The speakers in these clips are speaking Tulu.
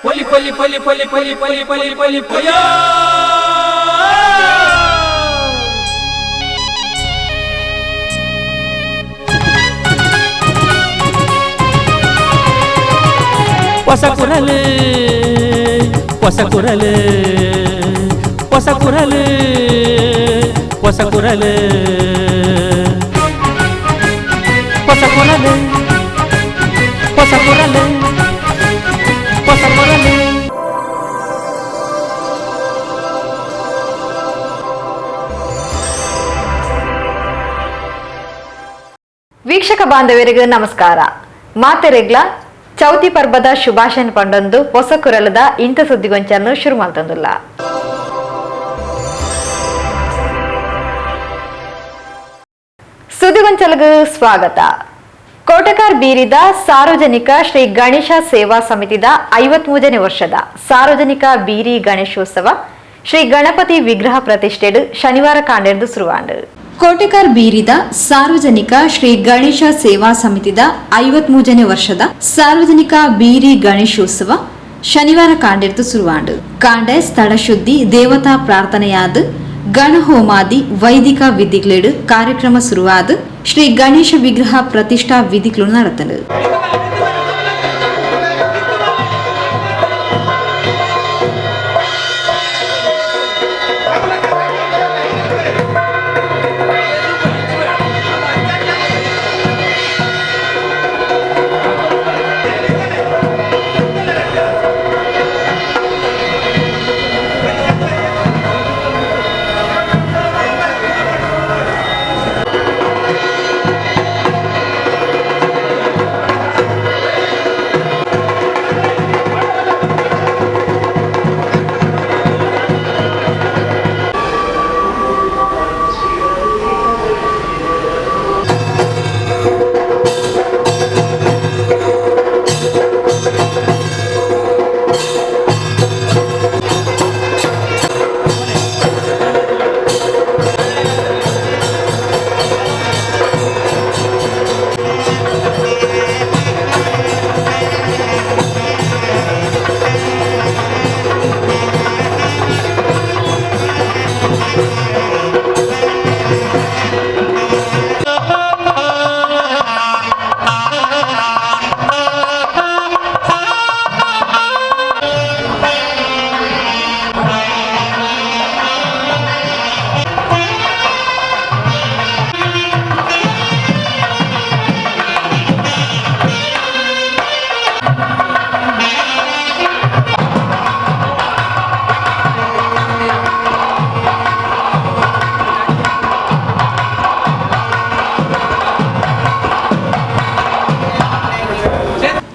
ಪೊಲಿ ಪೊಲಿ ಪೊಲಿ ಪೊಲಿ ಪೊಲಿ ಪೊಲಿ ಪೊಲಿ ಪೊಲಿ ಪೊಯ್ಯೋ. ಹೊಸ ಕುರಲು, ಹೊಸ ಕುರಲು, ಹೊಸ ಕುರಲು, ಹೊಸ ಕುರಲು, ಹೊಸ ಕುರಲು, ಹೊಸ ಕುರಲು, ಹೊಸ ಕುರಲು. ವೀಕ್ಷಕ ಬಾಂಧವರಿಗೆ ನಮಸ್ಕಾರ. ಮಾತೆರೆಗ್ಲ ಚೌತಿ ಪರ್ಬದ ಶುಭಾಶಯನ ಪಂಡೊಂದು ಹೊಸ ಕುರಲದ ಇಂಥ ಸುದ್ದಿಗೊಂಚನ್ನು ಶುರು ಮಾಡ್ತಂದುಲ್ಲ. ಸುದ್ದಿಗೊಂಚಲಗು ಸ್ವಾಗತ. ಕೋಟಕಾರ್ ಬೀರಿದ ಸಾರ್ವಜನಿಕ ಶ್ರೀ ಗಣೇಶ ಸೇವಾ ಸಮಿತಿದ 53ನೇ ವರ್ಷದ ಸಾರ್ವಜನಿಕ ಬೀರಿ ಗಣೇಶೋತ್ಸವ ಶ್ರೀ ಗಣಪತಿ ವಿಗ್ರಹ ಪ್ರತಿಷ್ಠೆಡು ಶನಿವಾರ ಕಾಂಡೆರ್ದು ಶುರುವಾಂಡು. ಕೋಟೆಕಾರ್ ಬೀರಿದ ಸಾರ್ವಜನಿಕ ಶ್ರೀ ಗಣೇಶ ಸೇವಾ ಸಮಿತಿದ 53ನೇ ವರ್ಷದ ಸಾರ್ವಜನಿಕ ಬೀರಿ ಗಣೇಶೋತ್ಸವ ಶನಿವಾರ ಕಾಂಡೆರ್ದು ಶುರುವಾಂಡು. ಕಾಂಡೆ ಸ್ಥಳ ಶುದ್ಧಿ, ದೇವತಾ ಪ್ರಾರ್ಥನೆಯಾದ ಗಣಹೋಮಾದಿ ವೈದಿಕ ವಿಧಿಗಳೇಡು ಕಾರ್ಯಕ್ರಮ ಶುರುವಾದ ಶ್ರೀ ಗಣೇಶ ವಿಗ್ರಹ ಪ್ರತಿಷ್ಠಾ ವಿಧಿಗಳು ನಡೆತನು.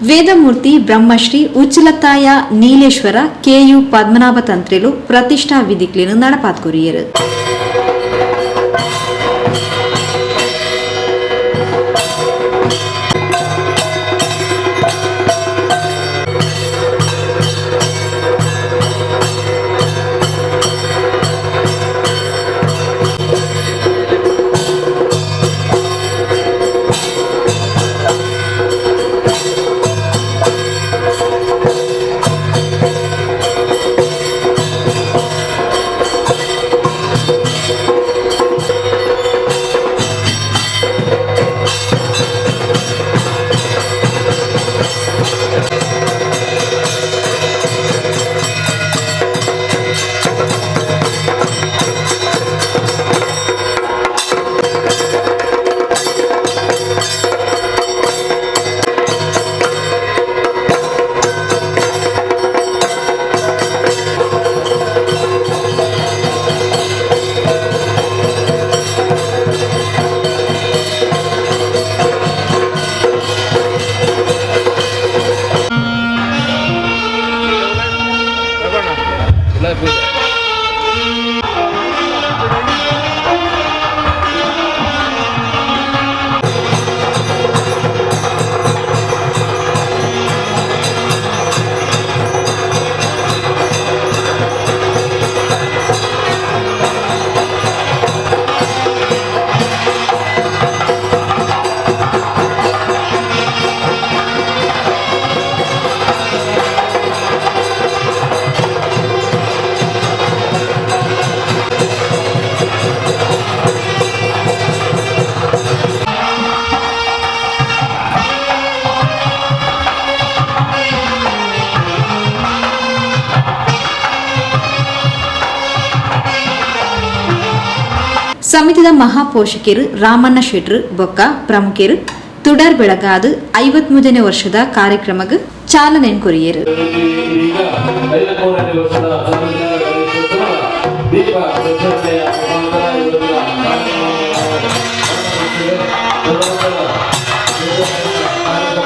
ವೇದಮೂರ್ತಿ ಬ್ರಹ್ಮಶ್ರೀ ಉಚ್ಚಲತ್ತಾಯ ನೀಲೇಶ್ವರ ಕೆಯು ಪದ್ಮನಾಭ ತಂತ್ರಿಲು ಪ್ರತಿಷ್ಠಾ ವಿಧಿಕ್ಲಿನು ನಡಪಾತ್ಕೊರಿಯರು. ಸಮಿತಿದ ಮಹಾಪೋಷಕರು ರಾಮಣ್ಣ ಶೆಟ್ರು ಬೊಕ್ಕ ಪ್ರಮುಖರು ತುಡರ್ ಬೆಳಗಾದ 53ನೇ ವರ್ಷದ ಕಾರ್ಯಕ್ರಮಕ್ಕೆ ಚಾಲನೆ ಕೊರಿಯರು. ಈಗ 53ನೇ ವರ್ಷದ ಸಾರ್ವಜನಿಕ ಗಣೇಶೋತ್ಸವದ ದೀಪ ಪ್ರಜ್ವಲನೆಯ ಮುಖಾಂತರ ಇವತ್ತಿನ ಕಾರ್ಯಕ್ರಮವನ್ನು ಪ್ರಾರಂಭಿಸುತ್ತೇವೆ. ತದನಂತರ ಕಾರ್ಯಕ್ರಮ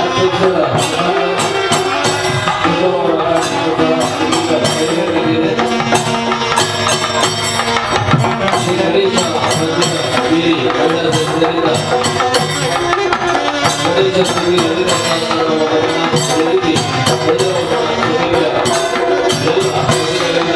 ಅಧ್ಯಕ್ಷರ ಮುಖಾಂತರ ಉತ್ತಮವಾದ ಕಾರ್ಯಕ್ರಮದ ನೆರವೇರಲಿದೆ. ಶ್ರೀ ಗಣೇಶ ಮಂದಿರ ಬೀರಿ ಗಣ್ಯ ಸದಸ್ಯರಿಂದ ಗಣೇಶ ಶ್ರೀ ಲಲಿತ ಸಹಸ್ರನಾಮವನ್ನು ಅದೇ ರೀತಿ ವಜ್ರವರ್ಣ ಸ್ತುತಿಯ ಎಲ್ಲ ಕೃತಿಗಳಿಂದ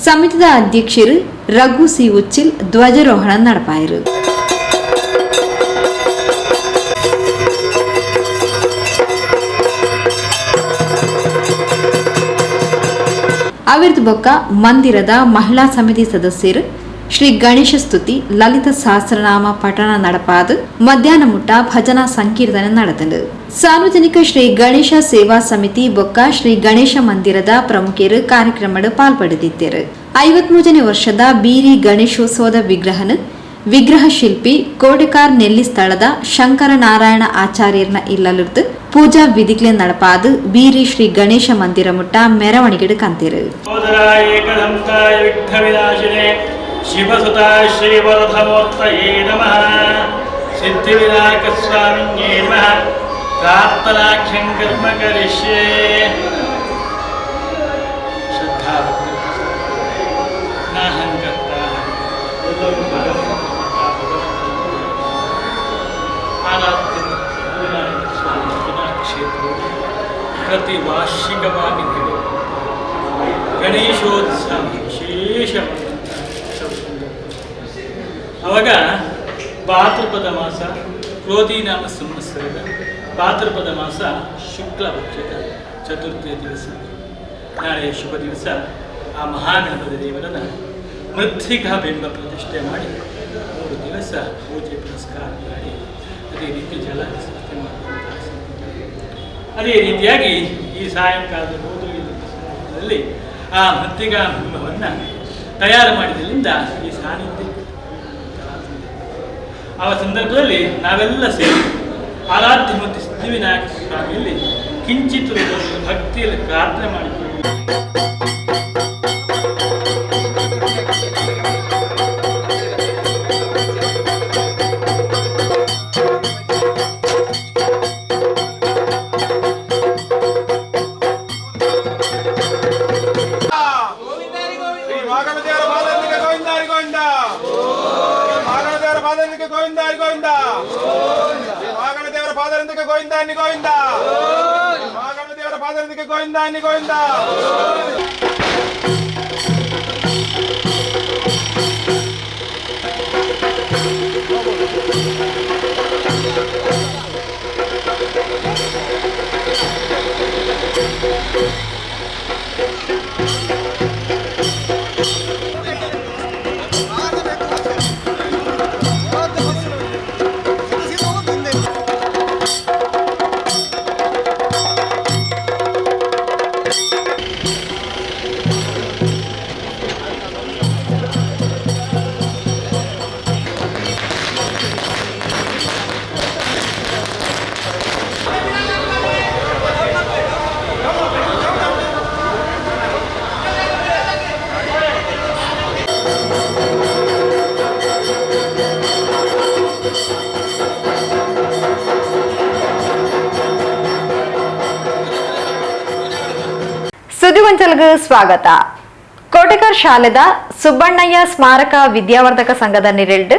ಸಮಿತಿದ ಅಧ್ಯಕ್ಷರು ರಘು ಸಿ ಉಚ್ಚಿಲ್ ಧ್ವಜಾರೋಹಣ നടಪಾಯರು. ಅವಿರ್ದು ಬೊಕ್ಕ ಮಂದಿರದ ಮಹಿಳಾ ಸಮಿತಿ ಸದಸ್ಯರು ಶ್ರೀ ಗಣೇಶ ಸ್ತುತಿ, ಲಲಿತ ಸಹಸ್ರನಾಮ ಪಠಣ നടಪಾದು ಮಧ್ಯಾಹ್ನ ಮುಟ್ಟ ಭಜನಾ ಸಂಕೀರ್ತನೆ ನಡೆದಂಡು. ಸಾರ್ವಜನಿಕ ಶ್ರೀ ಗಣೇಶ ಸೇವಾ ಸಮಿತಿ ಬೊಕ್ಕ ಶ್ರೀ ಗಣೇಶ ಮಂದಿರದ ಪ್ರಮುಖರು ಕಾರ್ಯಕ್ರಮಡ್ ಪಾಲ್ಪಡೆದಿದ್ದರು. 53ನೇ ವರ್ಷದ ಬೀರಿ ಗಣೇಶೋತ್ಸವದ ವಿಗ್ರಹನ ವಿಗ್ರಹ ಶಿಲ್ಪಿ ಕೋಡೆಕಾರ್ ನೆಲ್ಲಿ ಸ್ಥಳದ ಶಂಕರನಾರಾಯಣ ಆಚಾರ್ಯರ್ನ ಇಲ್ಲಲಿರ್ದು ಪೂಜಾ ವಿಧಿಕ್ಲೆ നടಪಾದು ಬೀರಿ ಶ್ರೀ ಗಣೇಶ ಮಂದಿರ ಮುಟ್ಟ ಮೆರವಣಿಗೆಡು ಕಂತಿರು. ಸೋದರಾಯ ಏಕದಂತಾಯ ವಿಘ್ನವಿನಾಶಿನೆ ಶಿವಸುತಾಯ ಶ್ರೀವರಧಮೂರ್ತಯೇ ನಮಃ. ಸಿದ್ಧಿವಿನಾಯಕ ಸ್ವಾಮಿನ್ಯೇ ನಮಃ. ಪ್ರಾರ್ಥನಾಖ್ಯಂ ಕರ್ಮ ಕರಿಷ್ಯೆ. ಶ್ರದ್ಧಾ ಭಕ್ತಿ ನಾಹಂಕರ್ತ ಎಲ್ಲರೂ ಭಗವಂತ ಆರಾಧ್ಯ ವಿನಾಯಕ ಸ್ವಾಮಿ ಕ್ಷೇತ್ರವು ಪ್ರತಿ ವಾರ್ಷಿಕವಾಗಿ ನಡೆಯುವ ಗಣೇಶೋತ್ಸವ ವಿಶೇಷವಾದಂಥ ಉತ್ಸವ ಸಂದರ್ಭ. ಅವಾಗ ಭಾದ್ರಪದ ಮಾಸ, ಕ್ರೋಧಿನಾಮ ಸಂವತ್ಸರದ ಭಾದ್ರಪದ ಮಾಸ, ಶುಕ್ಲ ಪಕ್ಷದ ಚತುರ್ಥಿಯ ದಿವಸ, ನಾಳೆಯ ಶುಭ ದಿವಸ, ಆ ಮಹಾಗಣಪತಿ ದೇವರನ್ನ ಮೃತ್ತಿಕಾ ಬಿಂಬ ಪ್ರತಿಷ್ಠೆ ಮಾಡಿ 3 ದಿವಸ ಪೂಜೆ ಪುರಸ್ಕಾರ ಮಾಡಿ, ಅದೇ ರೀತಿ ಜಲ ವಿಸರ್ಜನೆ ಮಾಡುವಂತಹ ಸಂದರ್ಭ. ಅದೇ ರೀತಿಯಾಗಿ ಈ ಸಾಯಂಕಾಲದ ಸಂದರ್ಭದಲ್ಲಿ ಆ ಮೃತ್ತಿಕಾ ಬಿಂಬವನ್ನು ತಯಾರು ಮಾಡಿದ್ರಿಂದ ಈ ಸಾನ್ನಿಧ್ಯಕ್ಕೆ ಆ ಸಂದರ್ಭದಲ್ಲಿ ನಾವೆಲ್ಲ ಸೇರಿ ಆರಾಧ್ಯ ಮೂರ್ತಿ ಸಿದ್ಧಿವಿನಾಯಕ ಸ್ವಾಮಿಯಲ್ಲಿ ಕಿಂಚಿತ್ ರೂಪದಲ್ಲಿ ಭಕ್ತಿಯಲ್ಲಿ ಪ್ರಾರ್ಥನೆ ಮಾಡಿಕೊಳ್ಳಿ. ಶ್ರೀ ಮಾಗಣದೇವರ ಪಾದಕ್ಕೆ ಗೋವಿಂದ ಹರಿ ಗೋವಿಂದ. ಶ್ರೀ ಮಾಗಣದೇವರ ಪಾದಕ್ಕೆ ಗೋವಿಂದ ಹರಿ ಗೋವಿಂದ. ಶ್ರೀ ಮಾಗಣದೇವರ ಪಾದರಂದಿಗೆ ಗೋವಿಂದ ಅನ್ನಿ ಗೋವಿಂದ. ಶ್ರೀ ಮಾಗಣದೇವರ ಪಾದರಂದಿಗೆ ಗೋವಿಂದ ಅನ್ನಿ ಗೋವಿಂದ. ಸುದ್ದಿಗೊಂಚಲ್ಗ್ ಸ್ವಾಗತ. ಕೋಟೆಕಾರ್ ಶಾಲೆದ ಸುಬ್ಬಣ್ಣಯ್ಯ ಸ್ಮಾರಕ ವಿದ್ಯಾವರ್ಧಕ ಸಂಘದ ನಿರೆಲ್ಡ್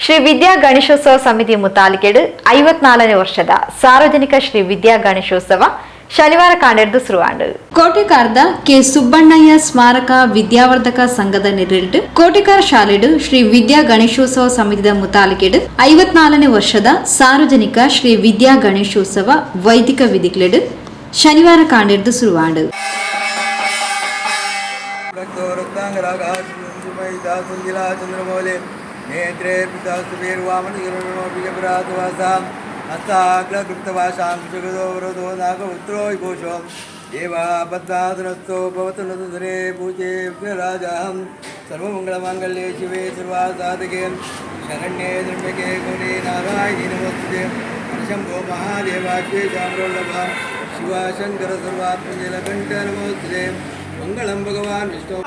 ಶ್ರೀ ವಿದ್ಯಾ ಗಣೇಶೋತ್ಸವ ಸಮಿತಿ ಮುತಾಲಿಕೆಡ್ 54ನೇ ವರ್ಷದ ಸಾರ್ವಜನಿಕ ಶ್ರೀ ವಿದ್ಯಾ ಗಣೇಶೋತ್ಸವ ಶನಿವಾರ ಕಾಂಡೆರ್ದು ಶುರುವಾಂಡ್. ಕೋಟೆಕಾರ್ದ ಕೆ ಸುಬ್ಬಣ್ಣಯ್ಯ ಸ್ಮಾರಕ ವಿದ್ಯಾವರ್ಧಕ ಸಂಘದ ನಿರೆಲ್ಡ್ ಕೋಟೆಕಾರ್ ಶಾಲೆಡ್ ಶ್ರೀ ವಿದ್ಯಾ ಗಣೇಶೋತ್ಸವ ಸಮಿತಿದ ಮುತಾಲಿಕೆಡ್ 54ನೇ ವರ್ಷದ ಸಾರ್ವಜನಿಕ ಶ್ರೀ ವಿದ್ಯಾ ಗಣೇಶೋತ್ಸವ ವೈದಿಕ ವಿಧಿಕ್ಲೆಡ್ ಶನಿವಾರ ಕಾಂಡೆರ್ದು ಶುರುವಾಂಡ್. ಚಂದ್ರಮೌಳಿ ನೇತ್ರೇ ಪಿತಾಸುಬೇರ್ವಾಮನ ಹಸ್ತಾಗ್ರಕೃತವಾಸಾಂ ಜಗದೋ ವರದೋ ನಾಗಪುತ್ರೋ ವಿಭೂಷೋ ದೇವಾ ಪದ್ಮಾಸನಸ್ಥೋ ಭವತು ನಸುಧರೆ ಪೂಜೆ ವಿಘ್ನರಾಜಾಹಂ. ಸರ್ವಮಂಗಳಮಾಂಗಲ್ಯೆ ಶಿವೆ ಸರ್ವಾಸಾಧಕೆ ಶರಣ್ಯೇ ತ್ರ್ಯಂಬಕೆ ಗೌರಿ ನಾರಾಯಣಿ ನಮೋಸ್ತುತೆ. ಶಂಭೋ ಮಹಾದೇವ ಶ್ರೀಶಾಮ್ರವಲ್ಲಭ ಶಿವ ಶಂಕರ ಸರ್ವಾತ್ಮಜಲಕಂಠ ನಮೋಸ್ತುತೆ. ಮಂಗಳಂ ಭಗವಾನ್ ವಿಷ್ಣು.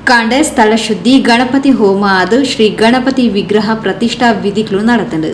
ಕಾಂಡೆ ಸ್ಥಳ ಶುದ್ಧಿ, ಗಣಪತಿ ಹೋಮ ಆದ ಶ್ರೀ ಗಣಪತಿ ವಿಗ್ರಹ ಪ್ರತಿಷ್ಠಾ ವಿಧಿಗಳು ನಡೆತಂಡು.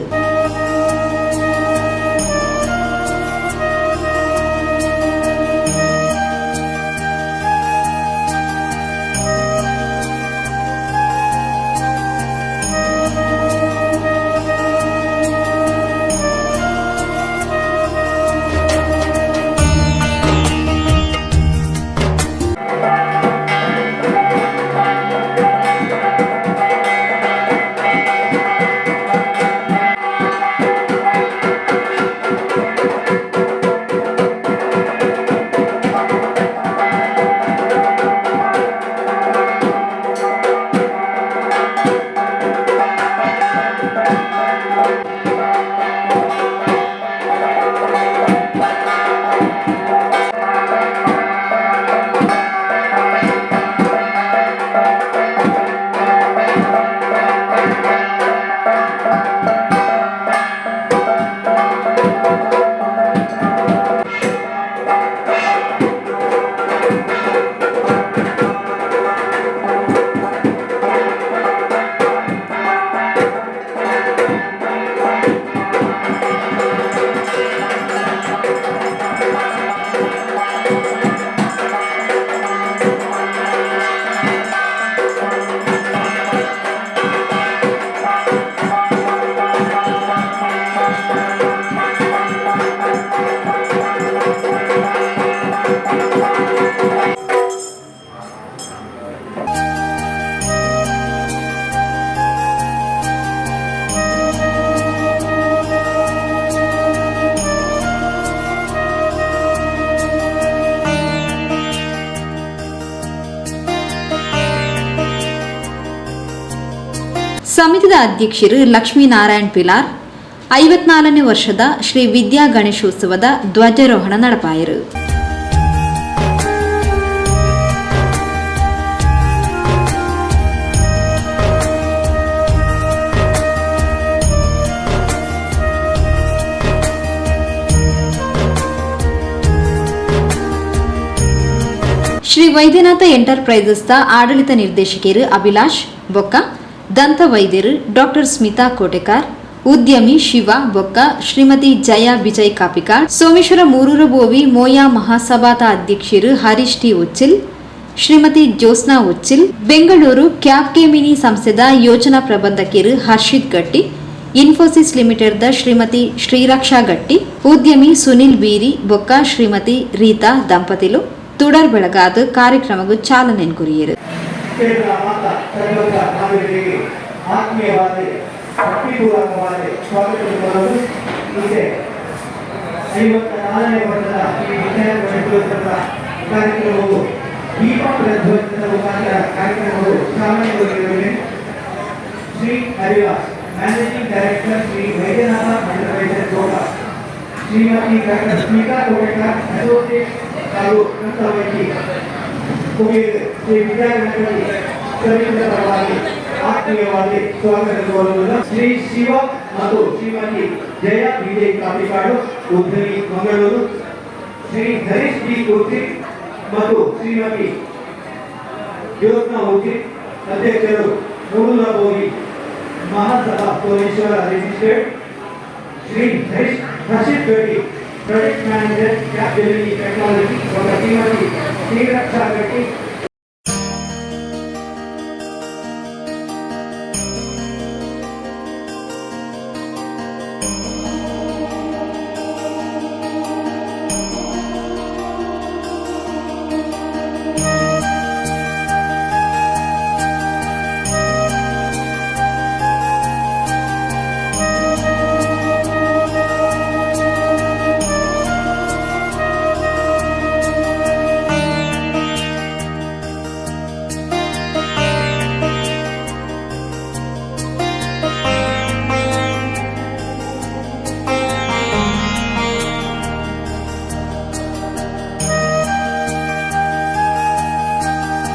ಸಮಿತಿದ ಅಧ್ಯಕ್ಷರು ಲಕ್ಷ್ಮೀನಾರಾಯಣ್ ಪಿಲಾರ್ 54ನೇ ವರ್ಷದ ಶ್ರೀ ವಿದ್ಯಾ ಗಣೇಶೋತ್ಸವದ ಧ್ವಜಾರೋಹಣ ನಡಪಾಯರು. ಶ್ರೀ ವೈದ್ಯನಾಥ ಎಂಟರ್ಪ್ರೈಸಸ್ದ ಆಡಳಿತ ನಿರ್ದೇಶಕರು ಅಭಿಲಾಷ್ ಬೊಕ್ಕ, ದಂತ ವೈದ್ಯರು ಡಾಕ್ಟರ್ ಸ್ಮಿತಾ ಕೋಟೆಕಾರ್, ಉದ್ಯಮಿ ಶಿವ ಬೊಕ್ಕ ಶ್ರೀಮತಿ ಜಯ ವಿಜಯ್ ಕಾಪಿಕಾಡ್, ಸೋಮೇಶ್ವರ ಮೂರೂರು ಬೋವಿ ಮೋಯಾ ಮಹಾಸಭಾದ ಅಧ್ಯಕ್ಷರು ಹರೀಶ್ ಟಿ ಉಚ್ಚಿಲ್, ಶ್ರೀಮತಿ ಜ್ಯೋತ್ಸ್ನಾ ಉಚ್ಚಿಲ್, ಬೆಂಗಳೂರು ಕ್ಯಾಪ್ಗೆಮಿನಿ ಸಂಸ್ಥೆದ ಯೋಜನಾ ಪ್ರಬಂಧಕಿಯರು ಹರ್ಷಿತ್ ಗಟ್ಟಿ, ಇನ್ಫೋಸಿಸ್ ಲಿಮಿಟೆಡ್ದ ಶ್ರೀಮತಿ ಶ್ರೀರಕ್ಷಾ ಗಟ್ಟಿ, ಉದ್ಯಮಿ ಸುನಿಲ್ ಬೀರಿ ಬೊಕ್ಕ ಶ್ರೀಮತಿ ರೀತಾ ದಂಪತಿಲು ತುಡರ್ ಬೆಳಗಾದ ಕಾರ್ಯಕ್ರಮಗೂ ಚಾಲನೆ ಕೊರಿಯರು. ಕೇರಳ ಮಾತಾ ಸರ್ವತ್ರ ನಾಗರಿಕರಿಗೆ ಆತ್ಮೀಯವಾದ ಭಕ್ತಿಪೂರ್ವಕವಾದ ಸ್ವಾಗತ. ಹೀಗೆ 54ನೇ ವರ್ಷದ ಈ ವಿಜಯ ಗಣೇಶೋತ್ಸವದ ಕಾರ್ಯಕ್ರಮವು ದೀಪ ಪ್ರಜ್ವಲಿಸಿದ ಮುಖಾಂತರ ಕಾರ್ಯಕ್ರಮವು ಚಾಲನೆಗೊಳ್ಳಲಿದೆ. Shri Harivas, managing director, Shri Vaidyanatha enterprises, Gokak, Shrimati doctor Smita Kotekar, associate ಹಾಗೂ ವಹಿಸಿ ಕುಬೇರ್ ಶ್ರೀ ವಿದ್ಯಾಗಣಪತಿ ಸಮಿತಿಯ ಪರವಾಗಿ ಆತ್ಮೀಯವಾಗಿ ಸ್ವಾಗತ ಕೋರುವುದು. ಶ್ರೀ ಶಿವ ಮತ್ತು ಶ್ರೀಮತಿ ಜಯ ವಿಜಯ್ ಕಾಪಿಕಾಡು, ಉದ್ಯಮಿ, ಮಂಗಳೂರು, ಶ್ರೀ ಹರೀಶ್ ಜಿ ಉಚಿತ್ ಮತ್ತು ಶ್ರೀಮತಿ ಜ್ಯೋತ್ನಾ ಉಚಿತ್, ಅಧ್ಯಕ್ಷರು, ಮೂಡುಲಬೋವಿ Mahasabha Someshwara registered, Shri Harish Harshit Gatti, project manager, cap Gemini technology ಮತ್ತು ಶ್ರೀಮತಿ ಶ್ರೀರಕ್ಷಾ ಗಟ್ಟಿ.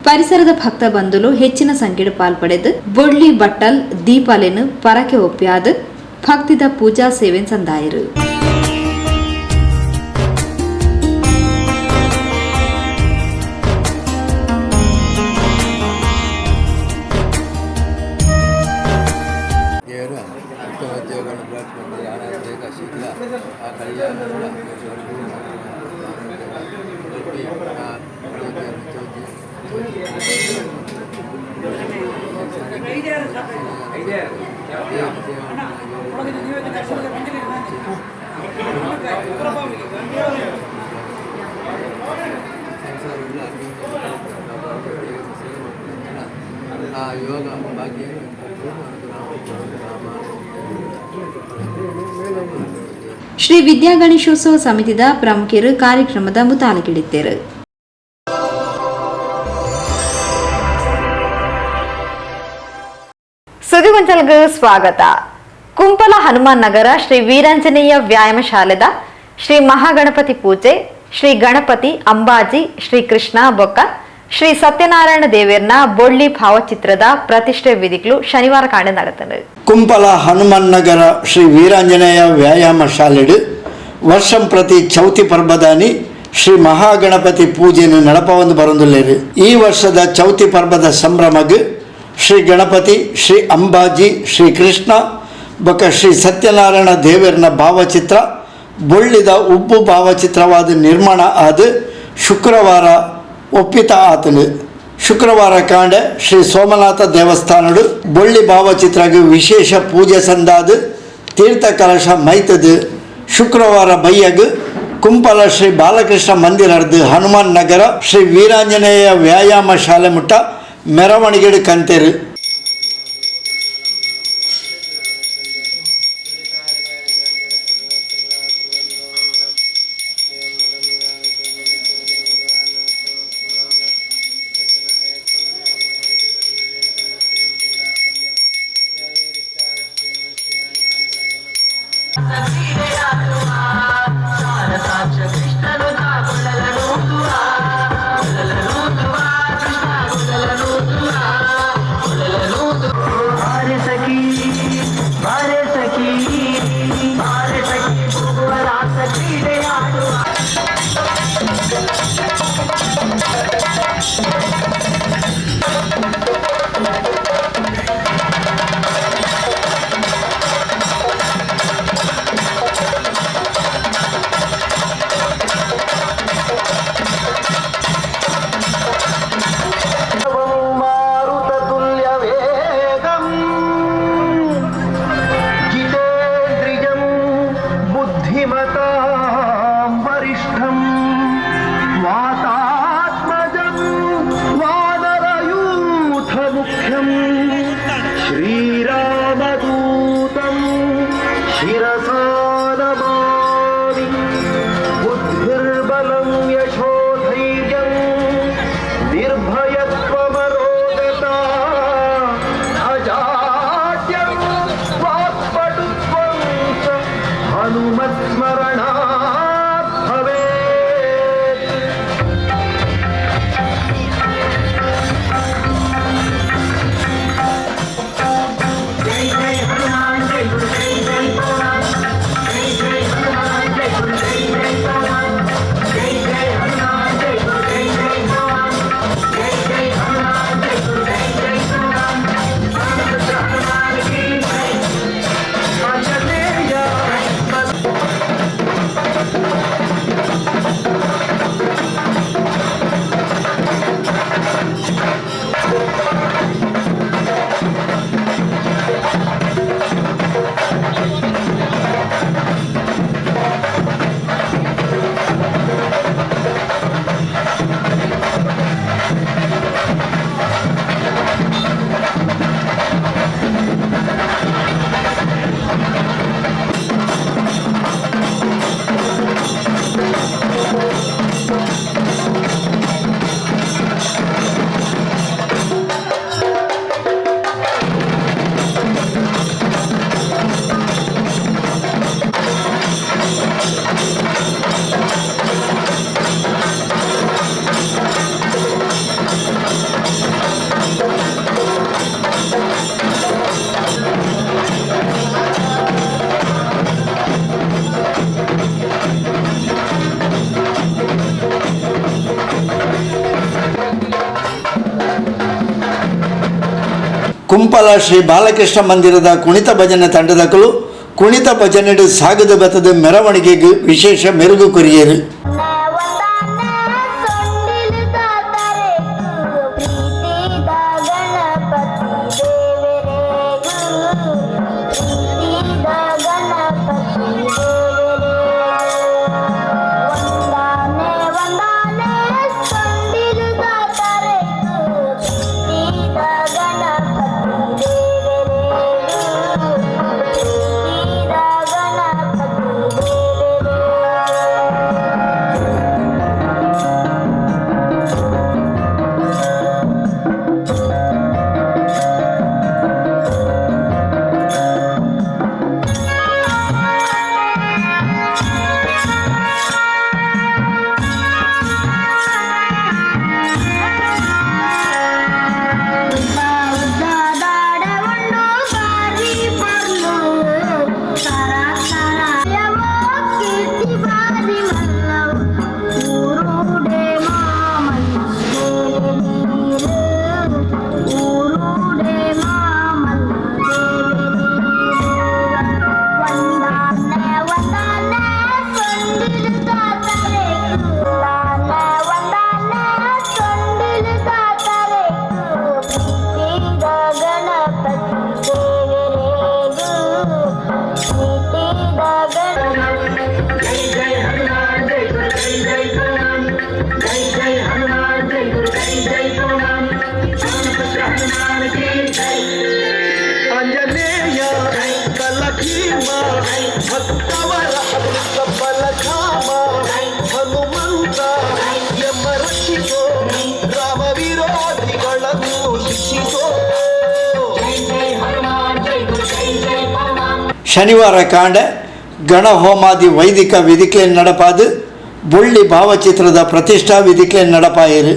ಪರಿಸರದ ಭಕ್ತ ಬಂಧುಲು ಹೆಚ್ಚಿನ ಸಂಖ್ಯೆಡು ಪಾಲ್ಪಡೆದು ಬೊಳ್ಳಿ ಬಟ್ಟಲ್ ದೀಪಾಲೆನು ಪರಕೆ ಒಪ್ಪ್ಯಾದ್ ಭಕ್ತಿದ ಪೂಜಾ ಸೇವೆ ಸಂದಾಯರು. ದೇವರ ಉತ್ತಮ ಉದ್ಯೋಗವನ್ನು ಪ್ರಾಪ್ತಿ ಆರಾಧ್ಯ ಶೀಘ್ರ ಆ ಕಲ್ಯಾಣ ಆ ಚೌತಿ. ಸಂಸಾರವುಳ್ಳ ಆ ಯೋಗ ಭಾಗ್ಯ. ರಾಮ. ಶ್ರೀ ವಿದ್ಯಾ ಗಣೇಶೋತ್ಸವ ಸಮಿತಿದ ಪ್ರಮುಖರು ಕಾರ್ಯಕ್ರಮದ ಮುತಾಲಿಕಿಡಿದ್ದರು. ಸುದ್ದಿಗೊಂಚಲ್ಗೆ ಸ್ವಾಗತ. ಕುಂಪಲ ಹನುಮಾನ್ ನಗರ ಶ್ರೀ ವೀರಾಂಜನೇಯ ವ್ಯಾಯಾಮ ಶಾಲೆದ ಶ್ರೀ ಮಹಾಗಣಪತಿ ಪೂಜೆ, ಶ್ರೀ ಗಣಪತಿ, ಅಂಬಾಜಿ, ಶ್ರೀ ಕೃಷ್ಣ ಬೊಕ್ಕ ಶ್ರೀ ಸತ್ಯನಾರಾಯಣ ದೇವೇರ್ನ ಬೊಳ್ಳಿ ಭಾವಚಿತ್ರದ ಪ್ರತಿಷ್ಠೆ ವಿಧಿಗಳು ಶನಿವಾರ ಕಾಂಡೆ ನಡೆತನು. ಕುಂಪಲ ಹನುಮಾನ್ ನಗರ ಶ್ರೀ ವೀರಾಂಜನೇಯ ವ್ಯಾಯಾಮ ಶಾಲೆಡು ವರ್ಷಂ ಪ್ರತಿ ಚೌತಿ ಪರ್ಬದಾನಿ ಶ್ರೀ ಮಹಾಗಣಪತಿ ಪೂಜೆಯನ್ನು ನಡಪವಂದು ಬರೊಂದುಲ್ಲೇರು. ಈ ವರ್ಷದ ಚೌತಿ ಪರ್ಬದ ಸಂಭ್ರಮಗ್ ಶ್ರೀ ಗಣಪತಿ, ಶ್ರೀ ಅಂಬಾಜಿ, ಶ್ರೀ ಕೃಷ್ಣ ಬೊಕ ಶ್ರೀ ಸತ್ಯನಾರಾಯಣ ದೇವರನ ಭಾವಚಿತ್ರ ಬೊಳ್ಳಿದ ಉಬ್ಬು ಭಾವಚಿತ್ರವಾದ ನಿರ್ಮಾಣ ಆದ ಶುಕ್ರವಾರ ಒಪ್ಪಿತ ಆತನು. ಶುಕ್ರವಾರ ಕಾಂಡೆ ಶ್ರೀ ಸೋಮನಾಥ ದೇವಸ್ಥಾನಡು ಬೊಳ್ಳಿ ಭಾವಚಿತ್ರಗೆ ವಿಶೇಷ ಪೂಜೆ ಸಂದಾದು ತೀರ್ಥ ಕಲಶ ಮೈತದು ಶುಕ್ರವಾರ ಬಯ್ಯಗ್ ಕುಂಪಲ ಶ್ರೀ ಬಾಲಕೃಷ್ಣ ಮಂದಿರರ್ದು ಹನುಮಾನ್ ನಗರ ಶ್ರೀ ವೀರಾಂಜನೇಯ ವ್ಯಾಯಾಮ ಶಾಲೆ ಮುಟ್ಟ ಮೆರವಣಿಗೆಡು ಕಂತೇರು. ಶಿರಸಾ ನಮಾಮಿ. ಬುದ್ಧಿರ್ಬಲಂ ಯಶೋಧೈರ್ಯಂ ನಿರ್ಭಯತ್ವಮರೋಗತಾ ಅಜಾಡ್ಯಂ ವಾಕ್ಪಟುತ್ವಂ ಚ ಹನುಮತ್ಸ್ಮರಣಾತ್ ಭವೇತ್. ಕುಂಪಲ ಶ್ರೀ ಬಾಲಕೃಷ್ಣ ಮಂದಿರದ ಕುಣಿತ ಭಜನೆ ತಂಡದಕಲು ಕುಣಿತ ಭಜನೆಡು ಸಾಗದ ಬತ್ತದ ಮೆರವಣಿಗೆಗೆ ವಿಶೇಷ ಮೆರುಗು ಕೊರಿಯರು. ಆಂಜನೇಯ ಬಲಭೀಮ ಭಕ್ತವರ ಬಲಧಾಮ ಹನುಮಂತ ಎಮ್ಮ ರಕ್ಷಿಸೋ, ರಾಮ ವಿರೋಧಿಗಳನ್ನು ಶಿಕ್ಷಿಸೋ. ಶನಿವಾರ ಕಾಂಡ ಗಣಹೋಮಾದಿ ವೈದಿಕ ವಿಧಿಕ್ಲೆ ನಡಪಾದು ಬೊಳ್ಳಿ ಭಾವಚಿತ್ರದ ಪ್ರತಿಷ್ಠಾ ವಿಧಿಕ್ಲೆ ನಡಪಾಯಿರು.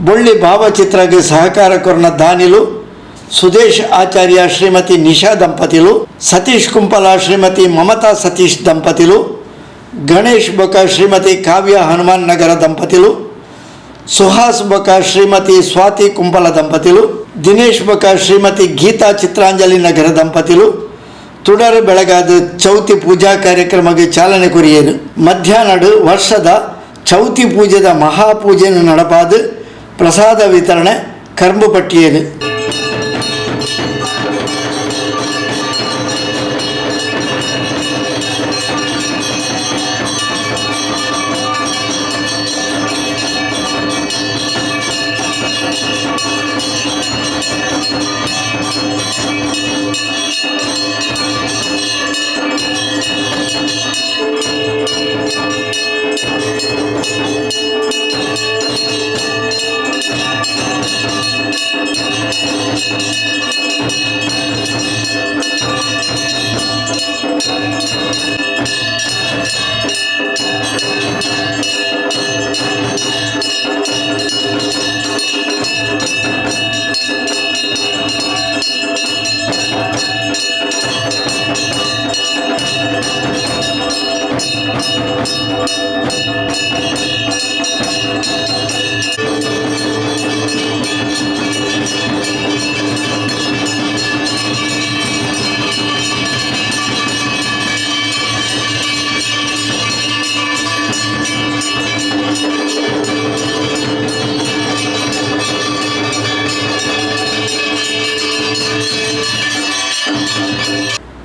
ಬೊಳ್ಳಿ ಭಾವಚಿತ್ರಗೆ ಸಹಕಾರ ಕೊರ್ನ ದಾನಿಲು ಸುದೇಶ್ ಆಚಾರ್ಯ ಶ್ರೀಮತಿ ನಿಶಾ ದಂಪತಿಲು, ಸತೀಶ್ ಕುಂಪಲ ಶ್ರೀಮತಿ ಮಮತಾ ಸತೀಶ್ ದಂಪತಿಲು, ಗಣೇಶ್ ಬೊಕ ಶ್ರೀಮತಿ ಕಾವ್ಯ ಹನುಮಾನ್ ನಗರ ದಂಪತಿಲು, ಸುಹಾಸ್ ಬೊಕ ಶ್ರೀಮತಿ ಸ್ವಾತಿ ಕುಂಪಲ ದಂಪತಿಲು, ದಿನೇಶ್ ಬೊಕ ಶ್ರೀಮತಿ ಗೀತಾ ಚಿತ್ರಾಂಜಲಿ ನಗರ ದಂಪತಿಲು ತುಡರು ಬೆಳಗಾದ ಚೌತಿ ಪೂಜಾ ಕಾರ್ಯಕ್ರಮಕ್ಕೆ ಚಾಲನೆ ಕೊರಿಯರು. ಮಧ್ಯಾಹ್ನಡು ವರ್ಷದ ಚೌತಿ ಪೂಜೆದ ಮಹಾಪೂಜೆಯನ್ನು ನಡಪಾದ ಪ್ರಸಾದ ವಿತರಣೆ ಕರ್ಂಬು ಪಟ್ಟಿಯರು.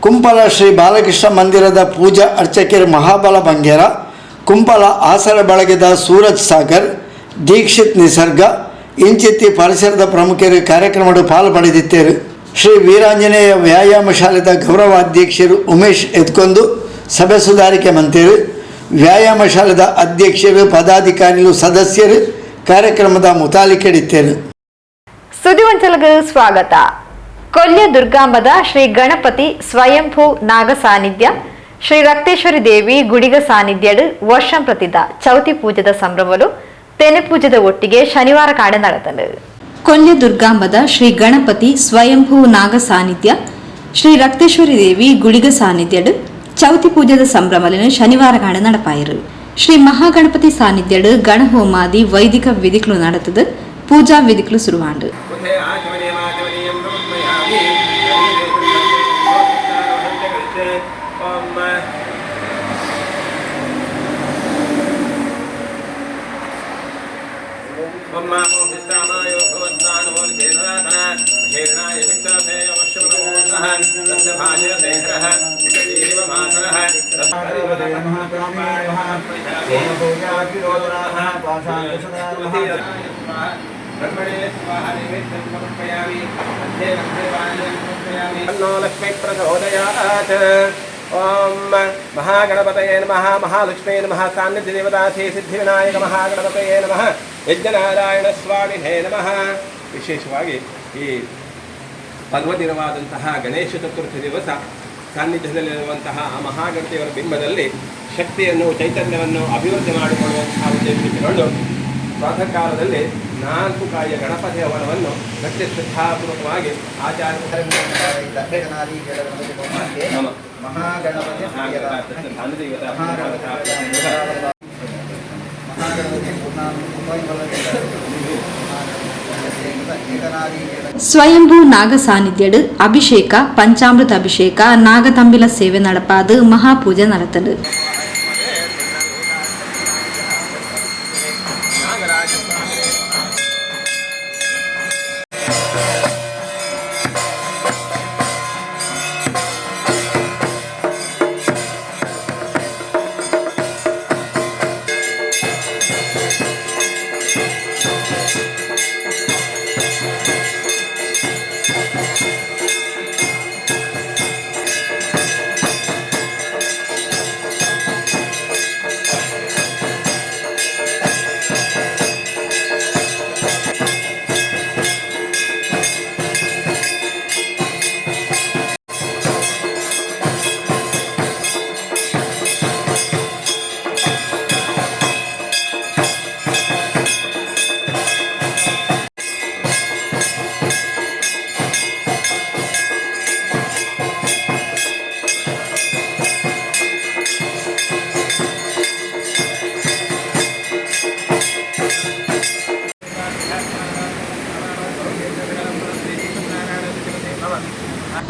ಕುಂಪಲ ಶ್ರೀ ಬಾಲಕೃಷ್ಣ ಮಂದಿರದ ಪೂಜಾ ಅರ್ಚಕರು ಮಹಾಬಲ ಬಂಗೇರ, ಕುಂಪಲ ಆಸರ ಬಳಗದ ಸೂರಜ್ ಸಾಗರ್, ದೀಕ್ಷಿತ್ ನಿಸರ್ಗ ಇಂಚಿತ್ತಿ ಪರಿಸರದ ಪ್ರಮುಖರು ಕಾರ್ಯಕ್ರಮದ ಪಾಲು ಪಡೆದಿದ್ದರು. ಶ್ರೀ ವೀರಾಂಜನೇಯ ವ್ಯಾಯಾಮ ಶಾಲೆದ ಗೌರವಾಧ್ಯಕ್ಷರು ಉಮೇಶ್ ಎತ್ಕೊಂಡು ಸಭೆ ಸುಧಾರಿಕೆ ಮಂತಿರು. ವ್ಯಾಯಾಮ ಶಾಲೆದ ಅಧ್ಯಕ್ಷರು, ಪದಾಧಿಕಾರಿಗಳು, ಸದಸ್ಯರು ಕಾರ್ಯಕ್ರಮದ ಮುತಾಲಿಕೆಡಿತ್ತೇರು. ಸುದ್ದಿವಂಚಲಗ ಸ್ವಾಗತ. ಕೊಲ್ಯ ದುರ್ಗಾಂಬದ ಶ್ರೀ ಗಣಪತಿ ಸ್ವಯಂಭೂ ನಾಗ ಸಾನ್ನಿಧ್ಯ ಶ್ರೀ ರಕ್ತೇಶ್ವರಿ ದೇವಿ ಗುಡಿಗ ಸಾನ್ನಿಧ್ಯಡು ವರ್ಷಂ ಪ್ರತಿದ ಚೌತಿ ಪೂಜೆದ ಸಂಭ್ರಮಲು ತೆನೆ ಪೂಜೆದ ಒಟ್ಟಿಗೆ ಶನಿವಾರ ಕಾಡೆ ನಡೆತಂಡು. ಕೊಲ್ಯ ದುರ್ಗಾಂಬದ ಶ್ರೀ ಗಣಪತಿ ಸ್ವಯಂಭೂ ನಾಗ ಸಾನ್ನಿಧ್ಯ ಶ್ರೀ ರಕ್ತೇಶ್ವರಿ ದೇವಿ ಗುಡಿಗ ಸಾನ್ನಿಧ್ಯಡು ಚೌತಿ ಪೂಜೆದ ಸಂಭ್ರಮಲಿನ ಶನಿವಾರ ಕಾಡೆ നടപ്പായിರು. ಶ್ರೀ ಮಹಾಗಣಪತಿ ಸಾನ್ನಿಧ್ಯಡು ಗಣಹೋಮಾದಿ ವೈದಿಕ ವಿಧಿಗಳು ನಡೆತದು ಪೂಜಾ ವಿಧಿಗಳು ಶುರುವಾಂಡು. ಓಂ ಮಹಾಗಣಪತಯೇ ನಮಃ, ಮಹಾಲಕ್ಷ್ಮೀ ನಮಃ, ಸಾನ್ನಿಧ್ಯ ದೇವತಾ ಶ್ರೀ ಸಿದ್ಧಿವಿನಾಯಕ ಮಹಾಗಣಪತಯೇ ನಮಃ, ಯಜ್ಞನಾರಾಯಣ ಸ್ವಾಮಿನೇ ನಮಃ. ವಿಶೇಷವಾಗಿ ಈ ಪರ್ವದಿನವಾದಂತಹ ಗಣೇಶ ಚತುರ್ಥಿ ದಿವಸ ಸಾನ್ನಿಧ್ಯದಲ್ಲಿರುವಂತಹ ಆ ಮಹಾಗಣಪತಿಯವರ ಬಿಂಬದಲ್ಲಿ ಶಕ್ತಿಯನ್ನು, ಚೈತನ್ಯವನ್ನು ಅಭಿವೃದ್ಧಿ ಮಾಡಿಕೊಳ್ಳುವಂತಹ ಉದ್ದೇಶಿಸಿಕೊಂಡು ಪ್ರಾತಃ ಕಾಲದಲ್ಲಿ 4 ಕಾಯಿಯ ಗಣಪತಿ ಹವನವನ್ನು ಭಕ್ತಿ ಶ್ರದ್ಧಾಪೂರ್ವಕವಾಗಿ ಆಚಾರ್ಯ ಸ್ವಯಂಭೂ ನಾಗ ಸಾನ್ನಿಧ್ಯಡು ಅಭಿಷೇಕ, ಪಂಚಾಮೃತ ಅಭಿಷೇಕ, ನಾಗತಂಬಿಲ ಸೇವೆ നടപ്പാത് ಮಹಾಪೂಜೆ നടത്തದು.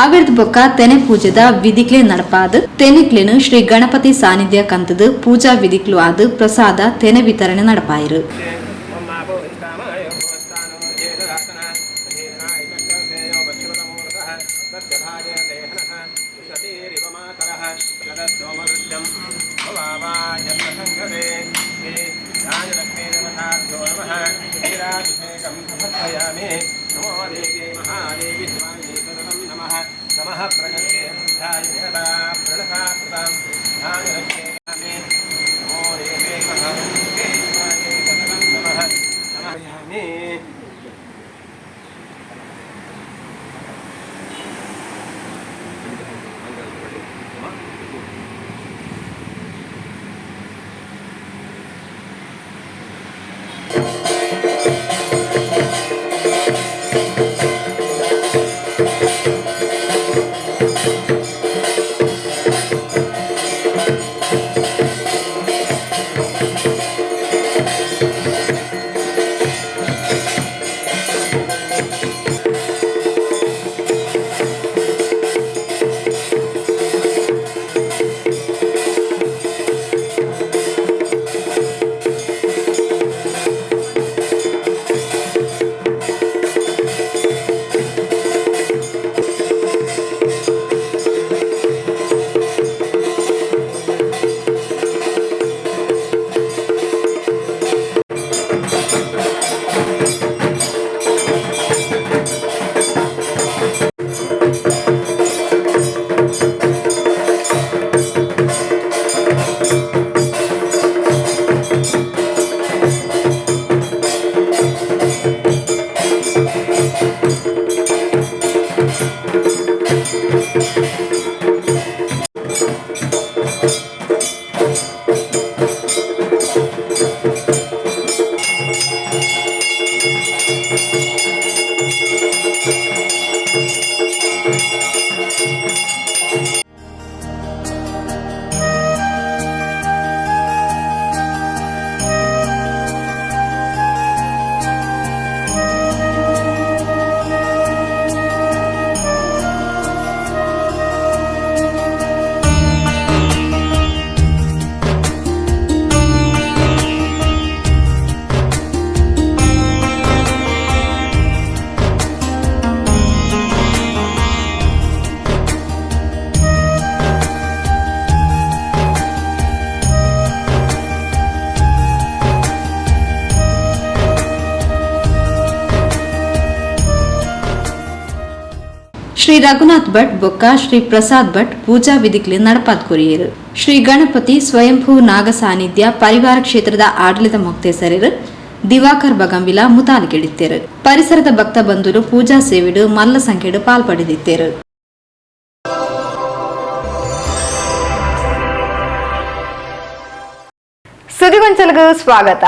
ಅವಿರ್ದ್ ಬೊಕ್ಕ ತೆನೆ ಪೂಜೆದ ವಿಧಿಕ್ಲೆ ನಡಪಾದ್ ತೆನಿಕ್ಲೆನ್ ಶ್ರೀ ಗಣಪತಿ ಸಾನ್ನಿಧ್ಯ ಕಂತದ ಪೂಜಾ ವಿಧಿಕ್ಲು ಆದ್ ಪ್ರಸಾದ ತೆನೆ ವಿತರಣೆ ನಡಪಾಯಿರು. ಶ್ರೀ ರಘುನಾಥ್ ಭಟ್ ಬೊಕ್ಕ ಶ್ರೀ ಪ್ರಸಾದ್ ಭಟ್ ಪೂಜಾ ವಿಧಿಕ್ಲೆ ನಡಪಾದ್ ಕೊರಿಯರು. ಶ್ರೀ ಗಣಪತಿ ಸ್ವಯಂಭೂ ನಾಗ ಸಾನ್ನಿಧ್ಯ ಪರಿವಾರ ಕ್ಷೇತ್ರದ ಆಡಳಿತ ಮೊಕ್ತೇಸರರು ದಿವಾಕರ್ ಬಗಂಬಿಲ ಮುತಾಲಿಕೆಡಿತ್ತೇರು. ಪರಿಸರದ ಭಕ್ತ ಬಂಧುಲು ಪೂಜಾ ಸೇವೆಡು ಮಲ್ಲ ಸಂಖ್ಯೆಡು ಪಾಲ್ಪಡೆದಿತ್ತೇರು. ಸುದ್ದಿಗೊಂಚಲಿಗೂ ಸ್ವಾಗತ.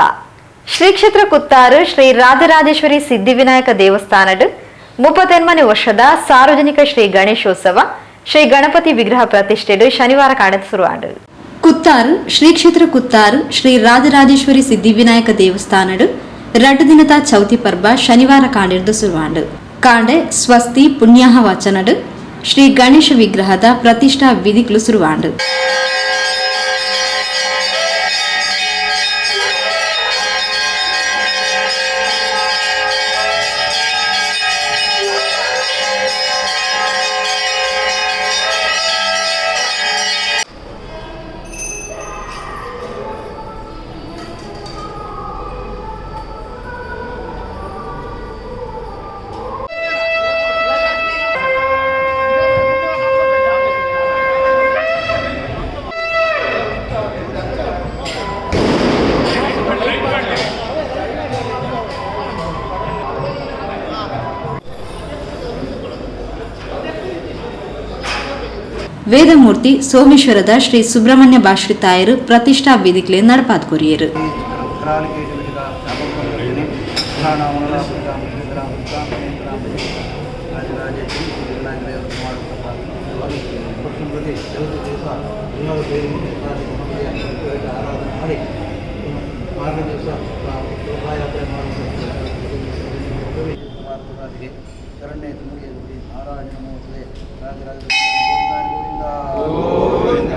ಶ್ರೀ ಕ್ಷೇತ್ರ ಕುತ್ತಾರು ಶ್ರೀ ರಾಜರಾಜೇಶ್ವರಿ ಸಿದ್ಧಿವಿನಾಯಕ ದೇವಸ್ಥಾನಡ್ 38ನೇ ವರ್ಷದ ಸಾರ್ವಜನಿಕ ಶ್ರೀ ಗಣೇಶೋತ್ಸವ ಶ್ರೀ ಗಣಪತಿ ವಿಗ್ರಹ ಪ್ರತಿಷ್ಠೆಡು ಶನಿವಾರ ಕಾಣದ ಶುರುವಾಂಡು. ಕುತ್ತಾರು ಶ್ರೀ ಕ್ಷೇತ್ರ ಕುತ್ತಾರು ಶ್ರೀ ರಾಜರಾಜೇಶ್ವರಿ ಸಿದ್ಧಿವಿನಾಯಕ ದೇವಸ್ಥಾನಡ್ 2 ದಿನದ ಚೌತಿ ಪರ್ವ ಶನಿವಾರ ಕಾಂಡಿರ್ದು ಶುರುವಾಂಡು. ಕಾಂಡೆ ಸ್ವಸ್ತಿ ಪುಣ್ಯಾಹ ವಾಚನಡ್ ಶ್ರೀ ಗಣೇಶ ವಿಗ್ರಹದ ಪ್ರತಿಷ್ಠಾ ವಿಧಿಗಳು ಶುರುವಾಂಡು. ವೇದಮೂರ್ತಿ ಸೋಮೇಶ್ವರದ ಶ್ರೀ ಸುಬ್ರಹ್ಮಣ್ಯ ಭಾಶ್ರಿತಾಯರು ಪ್ರತಿಷ್ಠಾ ವಿಧಿಕ್ಲೆ ನಡಪಾದ್ ಕೊರಿಯರು. ಮೂಕಾಂಬಿಕೆ ಶರಣ್ಯ ತ್ರ್ಯಂಬಕೆ ಗೌರಿ ನಾರಾಯಣ ನಮೋಸ್ತುತೆ. ರಾಜರಾಜ ಗೋವಿಂದ ಗೋವಿಂದ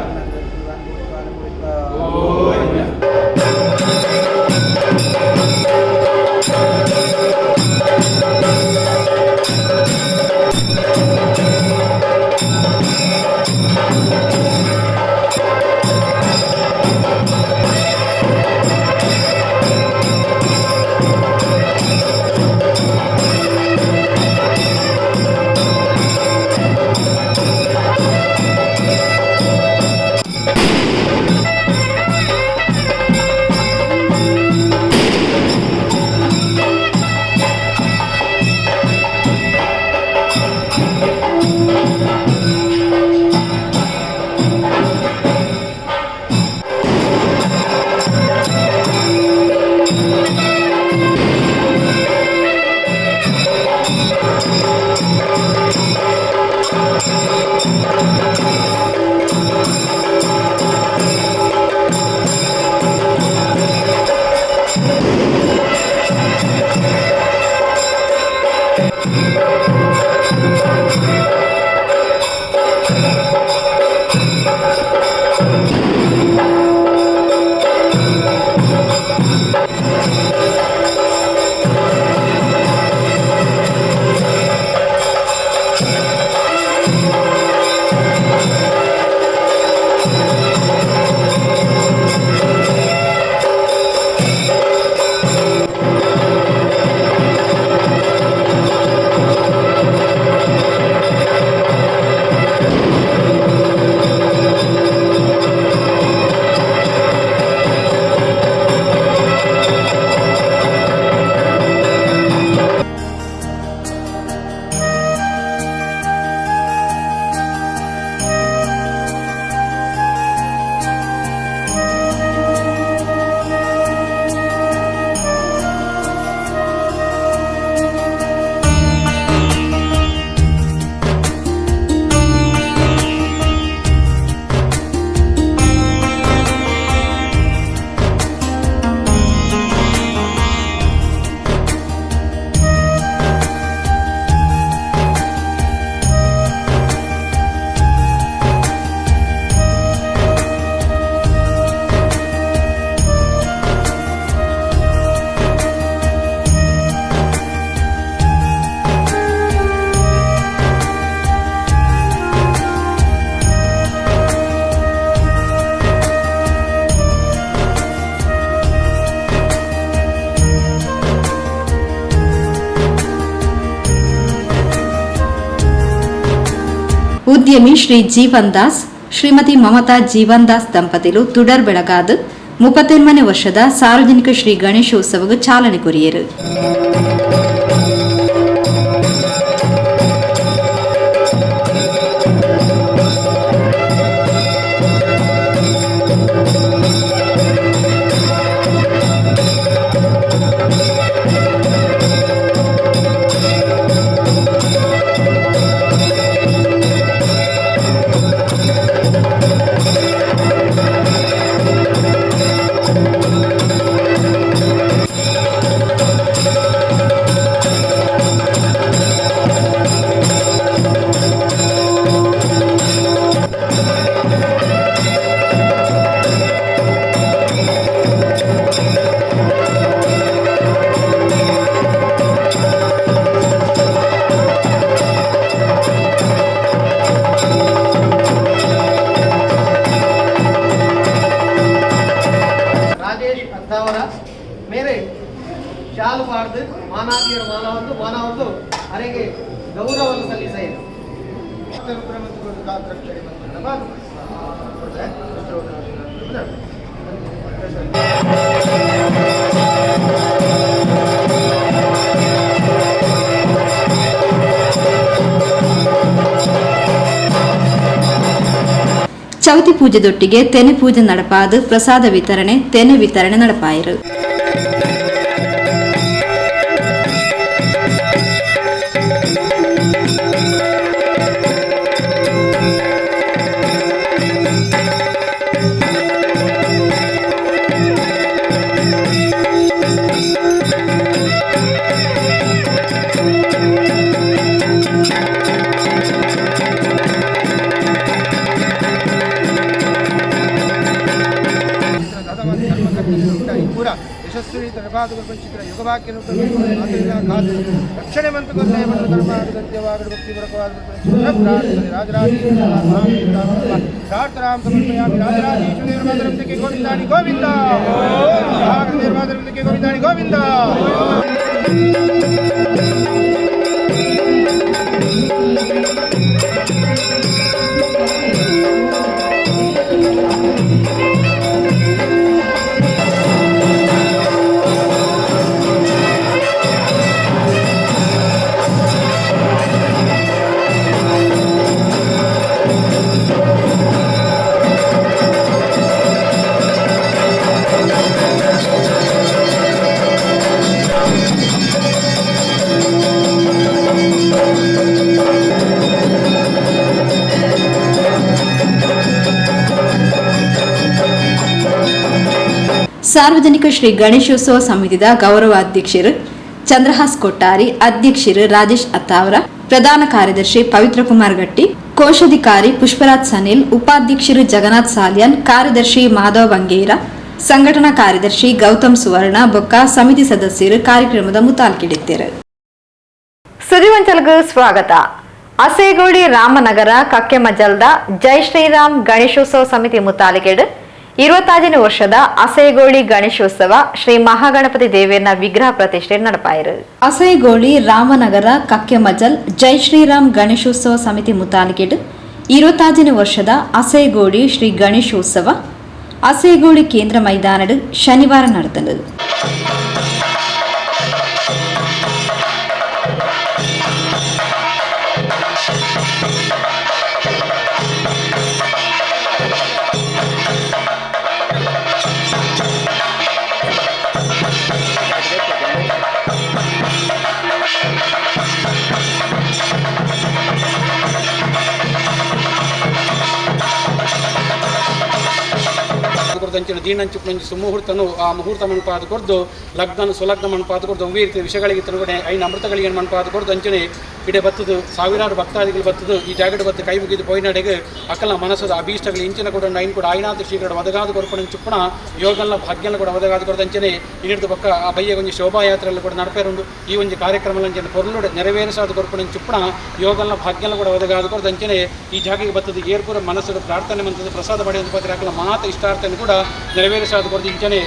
ಗೋವಿಂದ ಗೋವಿಂದ. ಉದ್ಯಮಿ ಶ್ರೀ ಜೀವನ್ ದಾಸ್, ಶ್ರೀಮತಿ ಮಮತಾ ಜೀವನ್ ದಾಸ್ ದಂಪತಿಲು ತುಡರ್ ಬೆಳಗಾದ 38ನೇ ವರ್ಷದ ಸಾರ್ವಜನಿಕ ಶ್ರೀ ಗಣೇಶೋತ್ಸವಕ್ಕೆ ಚಾಲನೆ ಕೊರಿಯರು. ರಾಜೇಶ್ ಅತ್ತಾವರ ಮೇರೆ ಶಾಲು ಪಾಡ್ದು ಮಾನಾದಿಯರ ಮಾನವನ್ನು ಮಾನವನ್ನು ಅರೆಗೆ ಗೌರವವನ್ನು ಸಲ್ಲಿಸೈದು. ಚೌತಿ ಪೂಜೆದೊಟ್ಟಿಗೆ ತೆನೆ ಪೂಜೆ ನಡಪಾದು ಪ್ರಸಾದ ವಿತರಣೆ, ತೆನೆ ವಿತರಣೆ ನಡಪಾಯಿರು. ಪೂರ ಯಶಸ್ವಿ ತಡಪಾದ ಚಿತ್ರ ಯುಗವಾಕ್ಯ ರಕ್ಷಣೆ ಮಂತ್ರ ಧರ್ಮ ಭಕ್ತಿ ಪೂರಕವಾದ ರಾಜರಾಜ ಪ್ರಾರ್ಥನಾಂ ಸಮರ್ಪಯಾಮಿ ರಾಜರಾಜೇಶ್ವರ ಮಾತರಂತಿಕೆ ಗೋವಿಂದಾನಿ ಗೋವಿಂದ ಮಾತರಂತಿಕೆ ಗೋವಿಂದಾನಿ ಗೋವಿಂದ. ಸಾರ್ವಜನಿಕ ಶ್ರೀ ಗಣೇಶೋತ್ಸವ ಸಮಿತಿದ ಗೌರವ ಅಧ್ಯಕ್ಷರು ಚಂದ್ರಹಾಸ್ ಕೊಟ್ಟಾರಿ, ಅಧ್ಯಕ್ಷರು ರಾಜೇಶ್ ಅತ್ತಾವರ, ಪ್ರಧಾನ ಕಾರ್ಯದರ್ಶಿ ಪವಿತ್ರ ಕುಮಾರ್ ಗಟ್ಟಿ, ಕೋಶಾಧಿಕಾರಿ ಪುಷ್ಪರಾಜ್ ಸನಿಲ್, ಉಪಾಧ್ಯಕ್ಷರು ಜಗನ್ನಾಥ್ ಸಾಲಿಯಾನ್, ಕಾರ್ಯದರ್ಶಿ ಮಾಧವ್ ಬಂಗೇರ, ಸಂಘಟನಾ ಕಾರ್ಯದರ್ಶಿ ಗೌತಮ್ ಸುವರ್ಣ ಬೊಕ್ಕ ಸಮಿತಿ ಸದಸ್ಯರು ಕಾರ್ಯಕ್ರಮದ ಮುತಾಲ್ಕಿಡಿದ್ದರು. ಸುದ್ದಿವಂಚಲ್ಗೂ ಸ್ವಾಗತ. ಅಸೇಗೋಡಿ ರಾಮನಗರ ಕಕ್ಕೆಮಜಲ್ದ ಜೈ ಶ್ರೀರಾಮ್ ಗಣೇಶೋತ್ಸವ ಸಮಿತಿ ಮುತಾಲಿಕೆಡು 25ನೇ ವರ್ಷದ ಅಸೇಗೋಳಿ ಗಣೇಶೋತ್ಸವ ಶ್ರೀ ಮಹಾಗಣಪತಿ ದೇವಿಯನ್ನ ವಿಗ್ರಹ ಪ್ರತಿಷ್ಠೆ ನಡಪಾಯಿರು. ಅಸೈಗೋಳಿ ರಾಮನಗರ ಕಕ್ಕೆಮಜಲ್ ಜೈ ಶ್ರೀರಾಮ್ ಗಣೇಶೋತ್ಸವ ಸಮಿತಿ ಮುತಾಲಿಕೆಡು 25ನೇ ವರ್ಷದ ಅಸೈಗೋಳಿ ಶ್ರೀ ಗಣೇಶೋತ್ಸವ ಅಸೈಗೋಳಿ ಕೇಂದ್ರ ಮೈದಾನಡು ಶನಿವಾರ ನಡೆದದು. ಅಂಚಿನ ದೀನಂಚುಪ್ಪಂಚಿ ಸುಮುಹೂರ್ತನು ಆ ಮುಹೂರ್ತ ಮಣ್ಪಾದ ಕೊರ್ದು ಲಗ್ನ ಸುಲಗ್ನ ಮಣ್ಪಾದ ಕೊರ್ದು ಒವ್ವೇ ರೀತಿಯ ವಿಷಗಳಿಗೆ ತಿರುಗಡೆ ಐನ ಅಮೃತಗಳಿಗೆ ಮಣ್ಪಾದ ಕೊರ್ದು ಅಂಚನೆ ಇಡೆ ಬತ್ತದು ಸಾವಿರಾರು ಭಕ್ತಾದಿಗಳು ಬತ್ತದು ಈ ಜಾಗಡೆ ಬತ್ತು ಕೈ ಮುಗಿದು ಪೋಯಿನಡೆಗೆ ಅಕಲ ಮನಸ್ಸದ ಅಭೀಷ್ಟಗಳು ಇಂಚಿನ ಕೂಡ ಐನ್ ಕೂಡ ಐನಾದ ಶ್ರೀಗಳ ಒದಗಾದ ಕೊರ್ಪಣ ಚುಪ್ಪಣ ಯೋಗಲ್ಲ ಭಾಗ್ಯನ ಕೂಡ ಒದಗಾದ ಕೊರ್ದು ಅಂಚನೆ ಇನ್ನಿಡ್ದು ಪಕ್ಕ ಆ ಬಯ್ಯ ಒಂಜಿ ಶೋಭಾಯಾತ್ರೆಲ್ಲ ಕೂಡ ನಡಪೇರುಂಡು. ಈ ಒಂಜಿ ಕಾರ್ಯಕ್ರಮ ಅಂಚನೆ ಪೊರ್ಲುಡೆ ನೆರವೇರಿಸಾದ ಕೊರ್ಪಣ ಚುಪ್ಪಣ ಯೋಗಲ್ಲ ಭಾಗ್ಯನ ಕೂಡ ಒದಗಾದ ಕೊರ್ದು ಅಂಚನೆ ಈ ಜಾಗೆಗೆ ಬತ್ತದು ಏರ್ಪುರ ಮನಸ್ಸು ಪ್ರಾರ್ಥನೆ ಮಂತದ್ದು ಪ್ರಸಾದ ಪಡೆಯುವಂಥ ಪತ್ರ ಅಕಲ ಮಾತ ಇಷ್ಟಾರ್ಥನ ಕೂಡ ನೆರವೇರಿಸಾದ ಕೊರ್ದು ಇಂಚನೆ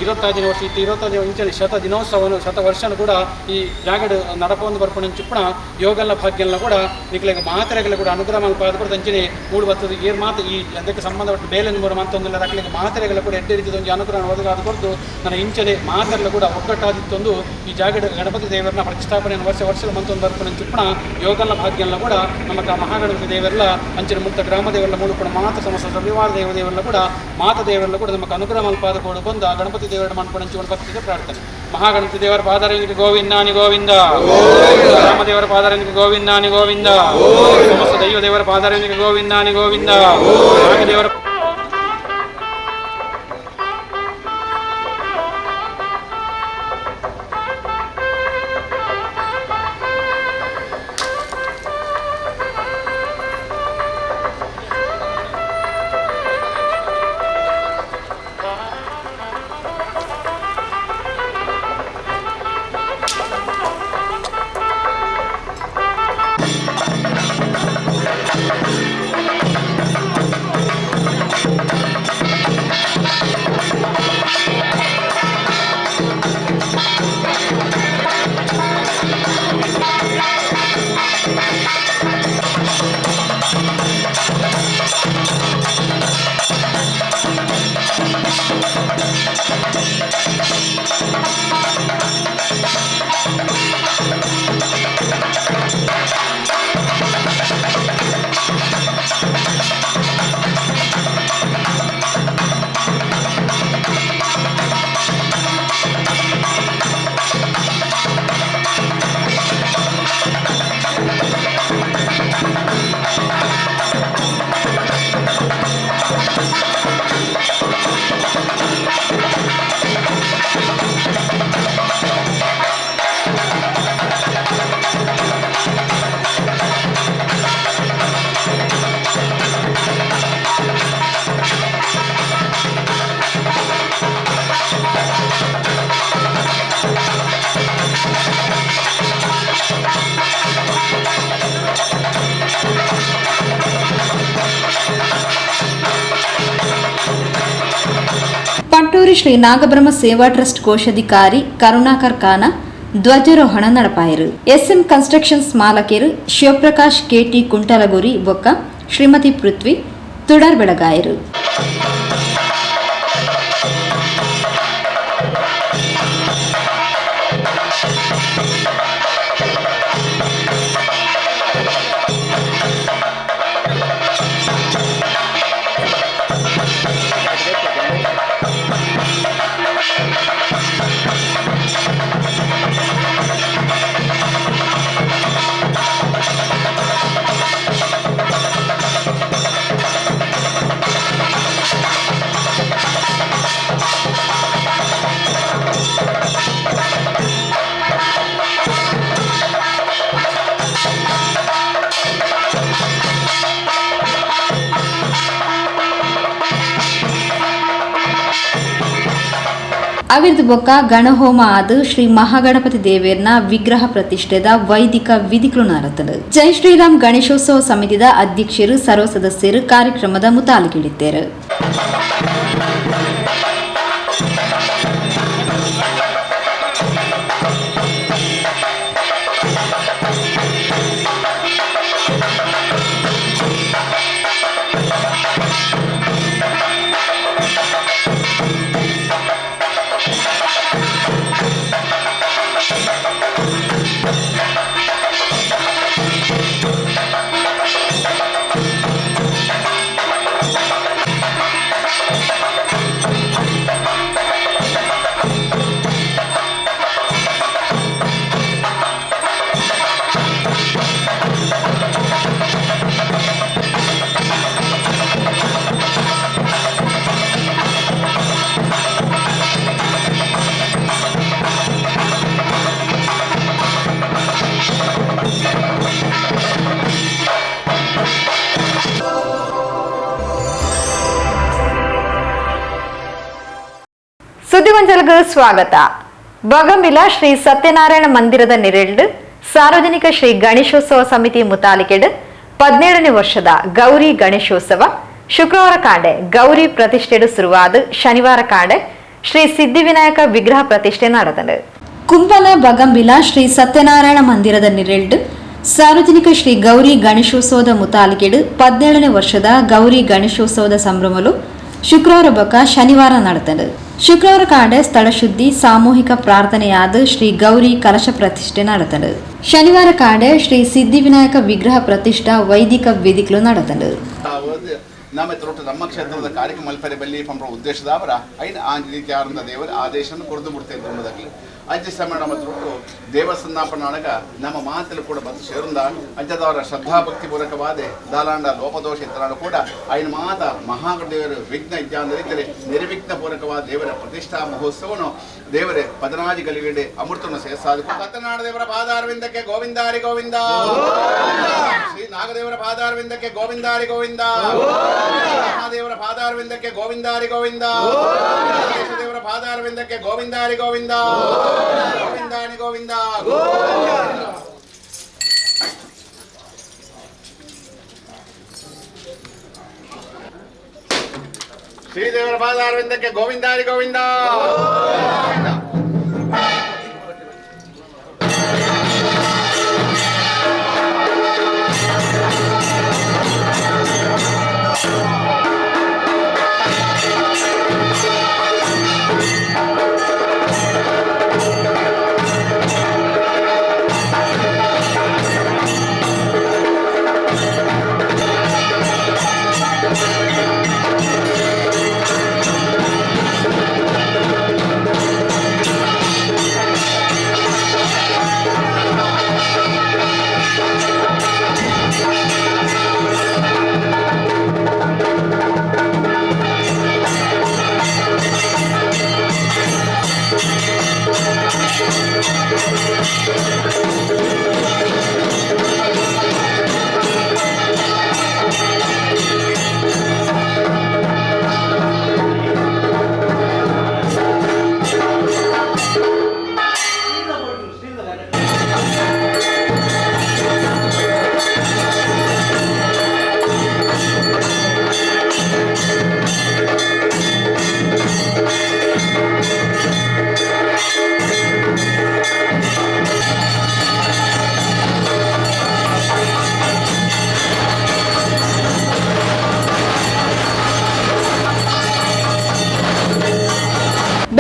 25 ವರ್ಷ ಇತ್ತು 25 ಇಂಚನೆ ಶತ ದಿನೋತ್ಸವನು ಶತವರ್ಷನು ಕೂಡ ಈ ಜಾಗಡು ನಡಪವನ್ನು ಬರ್ಪಣ ಚುಪ್ಪಣ ಯೋಗಲ್ಲ ಭಾಗ್ಯಲ್ಲ ಕೂಡ ನಿಕ್ಲೆಗೆ ಮಾತ್ರೆಗಳ ಕೂಡ ಅನುಗ್ರಹ ಮಲ್ಪಾದ ಕೂಡ ಅಂಚನೆ ಮೂಡು ಬರ್ತದೆ ಏರ್ ಮಾತು ಈ ಅದಕ್ಕೆ ಸಂಬಂಧಪಟ್ಟ ಬೇಲೆಂದು ಮೂರು ಮಾತೊಂದಿಲ್ಲ ಅಕ್ಲೆಗೆ ಮಾತ್ರೆಗಳ ಕೂಡ ಎಡ್ಡೆ ರೀತಿಯ ಒಂದು ಅನುಗ್ರಹ ಒದಗಾದ ಕೊರತು ನನ್ನ ಇಂಚನೆ ಮಾತ್ರೆಲ್ಲ ಕೂಡ ಒಗ್ಗಟ್ಟಾದಿತ್ತೊಂದು ಈ ಜಾಗಡು ಗಣಪತಿ ದೇವರನ್ನ ಪ್ರತಿಷ್ಠಾಪನೆಯನ್ನು ವರ್ಷ ವರ್ಷದ ಮಂತೊಂದು ಬರ್ಪಣ ಚುಪ್ಪಣ ಯೋಗಲ್ಲ ಭಾಗ್ಯಲ್ಲ ಕೂಡ ನಮ್ಮ ಮಹಾಗಣಪತಿ ದೇವರೆಲ್ಲ ಅಂಚನೆ ಮುಕ್ತ ಗ್ರಾಮ ದೇವರೆಲ್ಲ ಮೂಡು ಕೂಡ ಮಾತ ಸಮಸ್ತ ರವಿವಾರ ದೇವ ದೇವರೆಲ್ಲ ಕೂಡ ಮಾತ ದೇವರೆಲ್ಲ ಕೂಡ ನಮಗೆ ಅನುಗ್ರಹ ಮಲ್ಪಾದ ಕೂಡ ಬಂದು ಆ ಗಣಪತಿ ದೇವರ ಮನ್ಪಣಂಚುವ ಭಕ್ತಿಗೆ ಪ್ರಾರ್ಥನೆ. ಮಹಾಗಣಪತಿ ದೇವರ ಪಾದರವಿಗೆ ಗೋವಿಂದಾನಿ ಗೋವಿಂದ, ರಾಮದೇವರ ಪಾದರವಿಗೆ ಗೋವಿಂದಾನಿ ಗೋವಿಂದ, ಸಮಸ್ತ ದೈವ ದೇವರ ಪಾದರವಿಗೆ ಗೋವಿಂದಾನಿ ಗೋವಿಂದ, ನಾಗದೇವರ Katuri Shri Nagabrahma ಸೇವಾ ಟ್ರಸ್ಟ್ ಕೋಶಾಧಿಕಾರಿ ಕರುಣಾಕರ್ ಖಾನ ಧ್ವಜಾರೋಹಣ ನಡಪಾಯರು. ಎಸ್ಎಂ ಕನ್ಸ್ಟ್ರಕ್ಷನ್ಸ್ ಮಾಲಕರು ಶಿವಪ್ರಕಾಶ್ ಕೆಟಿ ಕುಂಟಲಗುರಿ ಬೊಕ್ಕ ಶ್ರೀಮತಿ ಪೃಥ್ವಿ ತುಡರ್ ಬೆಳಗಾಯರು. ಅವಿರ್ದು ಬೊಕ್ಕ ಗಣಹೋಮ ಆದ ಶ್ರೀ ಮಹಾಗಣಪತಿ ದೇವೇರ್ನ ವಿಗ್ರಹ ಪ್ರತಿಷ್ಠೆದ ವೈದಿಕ ವಿಧಿಗಳು ನಡತದು. ಜೈ ಶ್ರೀರಾಮ್ ಗಣೇಶೋತ್ಸವ ಸಮಿತಿದ ಅಧ್ಯಕ್ಷರು ಸರ್ವ ಸದಸ್ಯರು ಕಾರ್ಯಕ್ರಮದ ಮುತಾಲಿಗಿಡಿದ್ದಾರೆ. ಸುದ್ದಿಗೊಂಜಲ್ಗೆ ಸ್ವಾಗತ. ಬಗಂಬಿಲ ಶ್ರೀ ಸತ್ಯನಾರಾಯಣ ಮಂದಿರದ ನಿರೆಲ್ಡ್ ಸಾರ್ವಜನಿಕ ಶ್ರೀ ಗಣೇಶೋತ್ಸವ ಸಮಿತಿ ಮುತಾಲಿಕೆಡ್ 17ನೇ ವರ್ಷದ ಗೌರಿ ಗಣೇಶೋತ್ಸವ ಶುಕ್ರವಾರ ಕಾಂಡೆ ಗೌರಿ ಪ್ರತಿಷ್ಠೆಡು ಶುರುವಾದ ಶನಿವಾರ ಕಾಂಡೆ ಶ್ರೀ ಸಿದ್ಧಿವಿನಾಯಕ ವಿಗ್ರಹ ಪ್ರತಿಷ್ಠೆ ನಡೆದನು. ಕುಂಬಲ ಬಗಂಬಿಲ ಶ್ರೀ ಸತ್ಯನಾರಾಯಣ ಮಂದಿರದ ನಿರೆಲ್ಡ್ ಸಾರ್ವಜನಿಕ ಶ್ರೀ ಗೌರಿ ಗಣೇಶೋತ್ಸವದ ಮುತಾಲಿಕೆಡ್ 17ನೇ ವರ್ಷದ ಗೌರಿ ಗಣೇಶೋತ್ಸವದ ಸಂಭ್ರಮಲು ಶುಕ್ರವಾರ ಬೊಕ್ಕ ಶನಿವಾರ ನಡೆದನು. ಶುಕ್ರವಾರ ಕಾಂಡೆ ಸ್ಥಳ ಶುದ್ಧಿ ಸಾಮೂಹಿಕ ಪ್ರಾರ್ಥನೆಯಾದ ಶ್ರೀ ಗೌರಿ ಕಲಶ ಪ್ರತಿಷ್ಠೆ ನಡೆದನು. ಶನಿವಾರ ಕಾಂಡೆ ಶ್ರೀ ಸಿದ್ಧಿವಿನಾಯಕ ವಿಗ್ರಹ ಪ್ರತಿಷ್ಠಾ ವೈದಿಕ ವಿಧಿಗಳು ನಡೆದನು. ನಮ್ಮ ನಮ್ಮ ಕ್ಷೇತ್ರದ ಕಾರ್ಯಕ್ರಮ ಮಲ್ಪರೆ ಬಲ್ಲಿ ಪಂಪ ಉದ್ದೇಶದವರ ಐನ ಆ ರೀತಿಯಾದ ದೇವರ ಆದೇಶವನ್ನು ಕೊರದು ಬಿಡ್ತೇವೆ ಎಂಬುದಾಗಿ ಅಜ್ಜಿ ಸಮಯ ನಮ್ಮ ತೊಟ್ಟು ದೇವಸ್ಥಾಪನಾಗ ನಮ್ಮ ಮಾತಲ್ಲಿ ಕೂಡ ಬಂದು ಸೇರುಂದ ಅಜ್ಜದವರ ಶ್ರದ್ಧಾಭಕ್ತಿ ಪೂರ್ವಕವಾದ ದಾಲಾಂಡ ಲೋಪದೋಷ ಇತರಾಡು ಕೂಡ ಐನ ಮಾತ ಮಹಾಗಣದೇವರು ವಿಘ್ನ ಇಜ್ಞಾನ ರೀತಿಯಲ್ಲಿ ನಿರ್ವಿಘ್ನ ಪೂರ್ವಕವಾದ ದೇವರ ಪ್ರತಿಷ್ಠಾ ಮಹೋತ್ಸವನು ದೇವರೇ ಪದನಾಜಿ ಗಲಿಗಡೆ ಅಮೃತವನ್ನು ಸೇರಿಸಾದ ಸತ್ಯನಾಡ ದೇವರ ಪಾದಾರವಿಂದಕ್ಕೆ ಗೋವಿಂದಾರಿ ಗೋವಿಂದ, ಶ್ರೀ ನಾಗದೇವರ ಪಾದಾರವಿಂದಕ್ಕೆ ಗೋವಿಂದಾರಿ ಗೋವಿಂದ, ಮಹಾದೇವರ ಪಾದಾರವಿಂದಕ್ಕೆ ಗೋವಿಂದಾರಿ ಗೋವಿಂದ, ದೇವರ ಪಾದಾರವಿಂದಕ್ಕೆ ಗೋವಿಂದಾರಿ ಗೋವಿಂದ, ಗೋವಿಂದಾನಿ ಗೋವಿಂದ. ಶ್ರೀದೇವರ ಪಾದಾರವಿಂದಕ್ಕೆ ಗೋವಿಂದಾರಿ ಗೋವಿಂದ.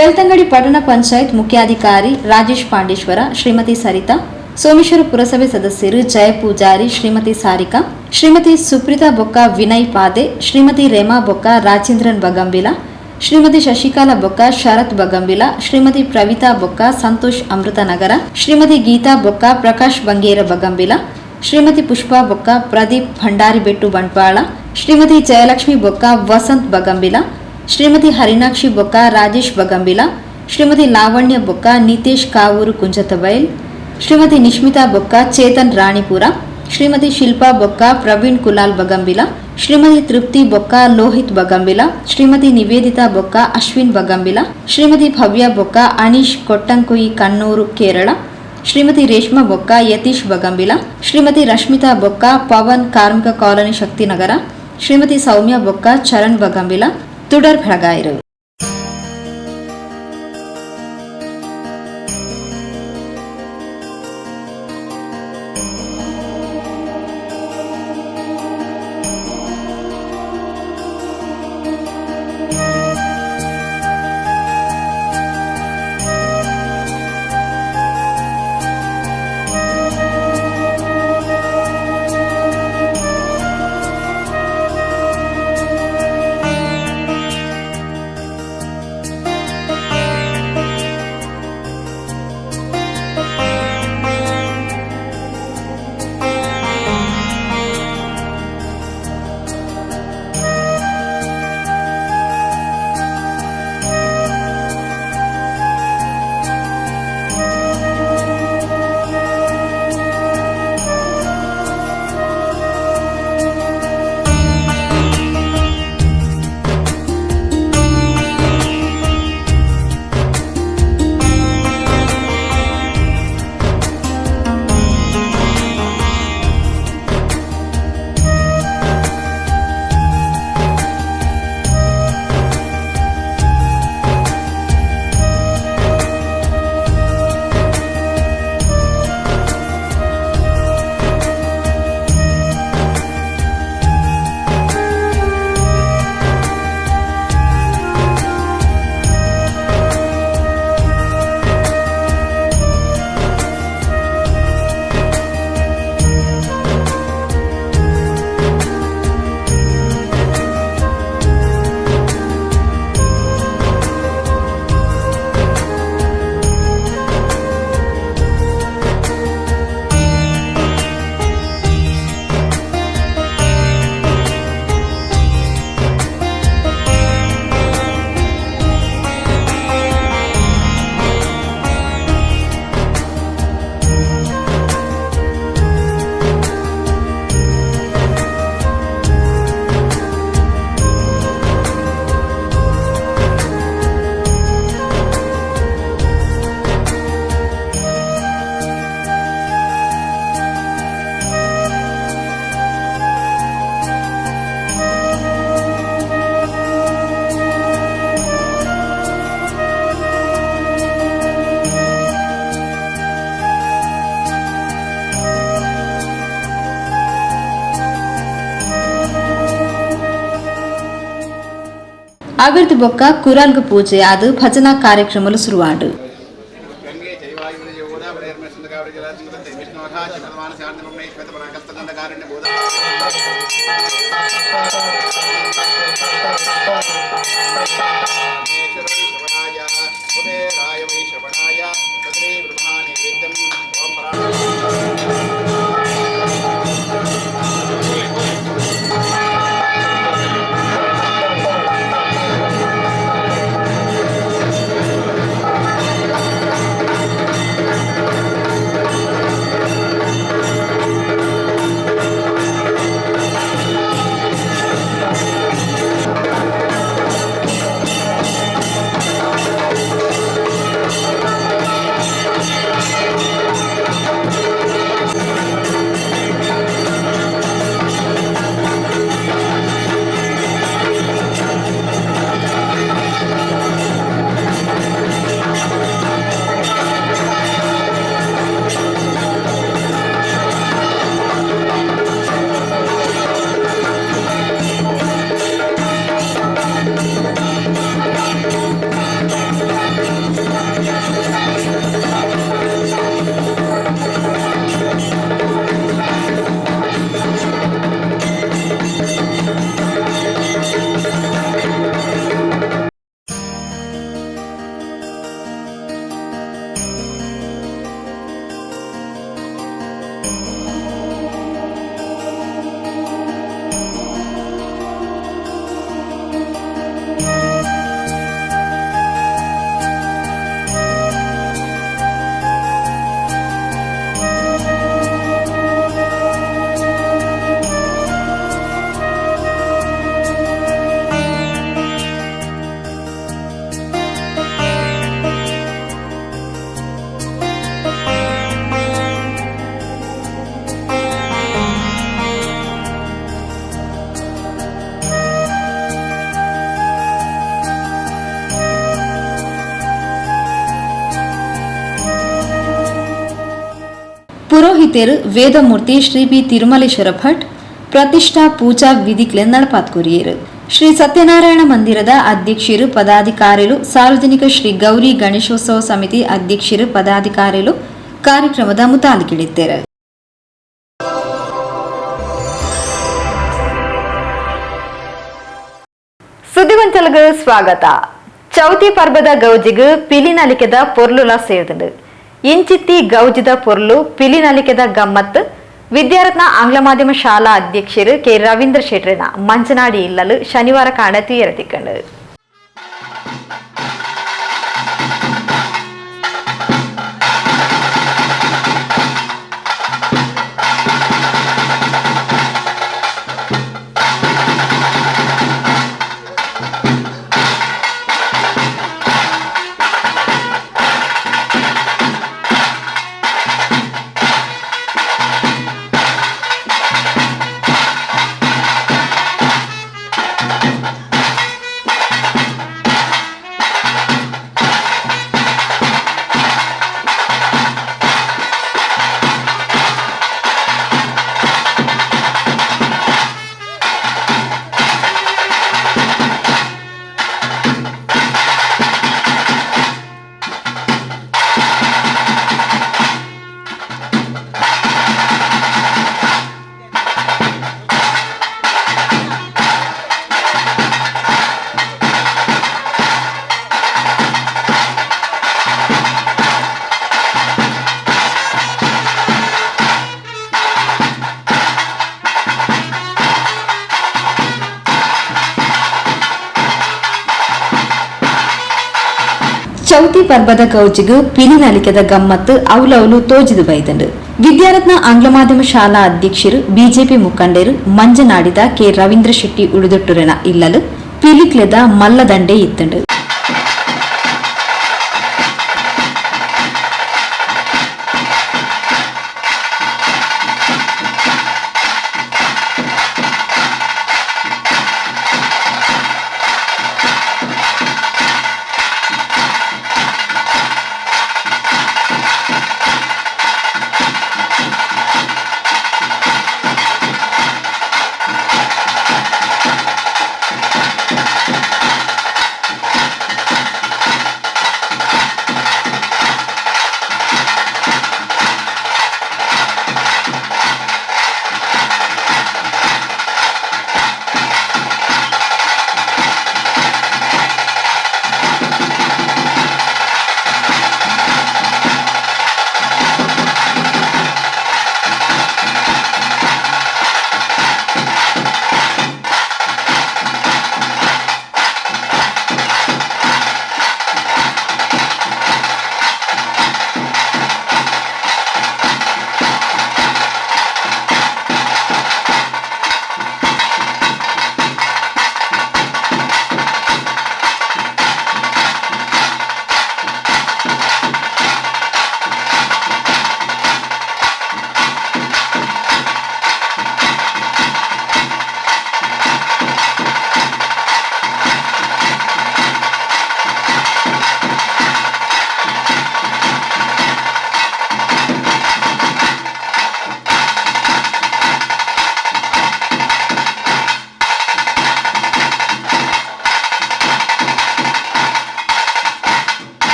ಬೆಳ್ತಂಗಡಿ ಪಟ್ಟಣ ಪಂಚಾಯತ್ ಮುಖ್ಯಾಧಿಕಾರಿ ರಾಜೇಶ್ ಪಾಂಡೇಶ್ವರ, ಶ್ರೀಮತಿ ಸರಿತಾ, ಸೋಮೇಶ್ವರ ಪುರಸಭೆ ಸದಸ್ಯರು ಜಯ ಪೂಜಾರಿ, ಶ್ರೀಮತಿ ಸಾರಿಕಾ, ಶ್ರೀಮತಿ ಸುಪ್ರೀತಾ ಬೊಕ್ಕ ವಿನಯ್ ಪಾದೆ, ಶ್ರೀಮತಿ ರೇಮಾ ಬೊಕ್ಕ ರಾಜೇಂದ್ರನ್ ಬಗಂಬಿಲ, ಶ್ರೀಮತಿ ಶಶಿಕಲಾ ಬೊಕ್ಕ ಶರತ್ ಬಗಂಬಿಲ, ಶ್ರೀಮತಿ ಪ್ರವಿತಾ ಬೊಕ್ಕ ಸಂತೋಷ್ ಅಮೃತನಗರ, ಶ್ರೀಮತಿ ಗೀತಾ ಬೊಕ್ಕ ಪ್ರಕಾಶ್ ಬಂಗೇರ ಬಗಂಬಿಲ, ಶ್ರೀಮತಿ ಪುಷ್ಪಾ ಬೊಕ್ಕ ಪ್ರದೀಪ್ ಭಂಡಾರಿಬೆಟ್ಟು ಬಂಟ್ವಾಳ, ಶ್ರೀಮತಿ ಜಯಲಕ್ಷ್ಮಿ ಬೊಕ್ಕ ವಸಂತ್ ಬಗಂಬಿಲ, ಶ್ರೀಮತಿ ಹರಿಣಾಕ್ಷಿ ಬೊಕ್ಕ ರಾಜೇಶ್ ಬಗಂಬಿಲ, ಶ್ರೀಮತಿ ಲಾವಣ್ಯ ಬೊಕ್ಕ ನಿತೇಶ್ ಕಾವೂರು ಕುಂಜತಬೈಲ್, ಶ್ರೀಮತಿ ನಿಶ್ಮಿತಾ ಬೊಕ್ಕ ಚೇತನ್ ರಾಣಿಪುರ, ಶ್ರೀಮತಿ ಶಿಲ್ಪಾ ಬೊಕ್ಕ ಪ್ರವೀಣ್ ಕುಲಾಲ್ ಬಗಂಬಿಲ, ಶ್ರೀಮತಿ ತೃಪ್ತಿ ಬೊಕ್ಕ ಲೋಹಿತ್ ಬಗಂಬಿಲ, ಶ್ರೀಮತಿ ನಿವೇದಿತಾ ಬೊಕ್ಕ ಅಶ್ವಿನ್ ಬಗಂಬಿಲ, ಶ್ರೀಮತಿ ಭವ್ಯ ಬೊಕ್ಕ ಅನೀಶ್ ಕೊಟ್ಟಂಕುಯಿ ಕಣ್ಣೂರು ಕೇರಳ, ಶ್ರೀಮತಿ ರೇಷ್ಮಾ ಬೊಕ್ಕ ಯತೀಶ್ ಬಗಂಬಿಲ, ಶ್ರೀಮತಿ ರಶ್ಮಿತಾ ಬೊಕ್ಕ ಪವನ್ ಕಾರ್ಮಿಕ ಕಾಲೋನಿ ಶಕ್ತಿನಗರ, ಶ್ರೀಮತಿ ಸೌಮ್ಯ ಬೊಕ್ಕ ಚರಣ್ ಬಗಂಬಿಲ ತುಡರ್ ಬೆಳಗಾಯಿರು. ಅಭಿವೃದ್ಧಿ ಬೊಕ್ಕ ಕುರಾಲ್ಗ ಪೂಜೆ ಅದು ಭಜನಾ ಕಾರ್ಯಕ್ರಮಲು ಶುರುವಾಡು. ಪುರೋಹಿತೆರು ವೇದಮೂರ್ತಿ ಶ್ರೀ ಬಿ ತಿರುಮಲೇಶ್ವರ ಭಟ್ ಪ್ರತಿಷ್ಠಾ ಪೂಜಾ ವಿಧಿಕ್ಲೆನ್ ನಡಪಾತ್ ಕೊರಿಯೆರು. ಶ್ರೀ ಸತ್ಯನಾರಾಯಣ ಮಂದಿರದ ಅಧ್ಯಕ್ಷರು ಪದಾಧಿಕಾರಿಲು, ಸಾರ್ವಜನಿಕ ಶ್ರೀ ಗೌರಿ ಗಣೇಶೋತ್ಸವ ಸಮಿತಿ ಅಧ್ಯಕ್ಷರು ಪದಾಧಿಕಾರಿಲು ಕಾರ್ಯಕ್ರಮದ ಮುತಾಲಿಕಿಳಿದ್ದಾರೆ. ಸುದ್ದಿಗೊಂಚಲಗ ಸ್ವಾಗತ. ಚೌತಿ ಪರ್ಬದ ಗೌಜಿಗ್ ಪಿಲಿನಲಿಕೆದ ಪೊರ್ಲುಲ ಸೇರ್ದುಂಡು. ಇಂಚಿತ್ತಿ ಗೌಜಿದ ಪೊರ್ಲು ಪಿಲಿನಲಿಕೆದ ಗಮ್ಮತ್ ವಿದ್ಯಾರತ್ನ ಆಂಗ್ಲ ಮಾಧ್ಯಮ ಶಾಲಾ ಅಧ್ಯಕ್ಷರು ಕೆ ರವೀಂದ್ರ ಶೆಟ್ರೆನ ಮಂಚನಾಡಿ ಇಲ್ಲಲು ಶನಿವಾರ ಕಾಣ ತೀರ ತಿಕ್ಕಂಡು. ಚೌತಿ ಪರ್ಬದ ಗೌಜಿಗು ಪಿಲಿನಲಿಕೆದ ಗಮ್ಮತ್ತು ಅವಲವಲು ತೋಜಿದು ಬೈದಂಡು. ವಿದ್ಯಾರತ್ನ ಆಂಗ್ಲ ಮಾಧ್ಯಮ ಶಾಲಾ ಅಧ್ಯಕ್ಷರು ಬಿಜೆಪಿ ಮುಖಂಡರು ಮಂಜನಾಡಿದ ಕೆ ರವೀಂದ್ರ ಶೆಟ್ಟಿ ಉಳಿದೊಟ್ಟುರೆನ ಇಲ್ಲಲು ಪಿಲಿಕ್ಲೆದ ಮಲ್ಲದಂಡೆ ಇತ್ತಂಡು.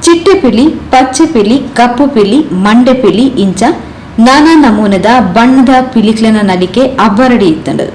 ಚಿಟ್ಟೆಪಿಲಿ, ಪಚ್ಚೆಪಿಲಿ, ಕಪ್ಪು ಪಿಲಿ, ಮಂಡೆ ಪಿಲಿ ಇಂಚ ನಾನಾ ನಮೂನೆದ ಬಣ್ಣದ ಪಿಲಿಕ್ಲೆನ ನಲಿಕೆ ಅಬ್ಬರಡಿ ಇತ್ತಂಡು.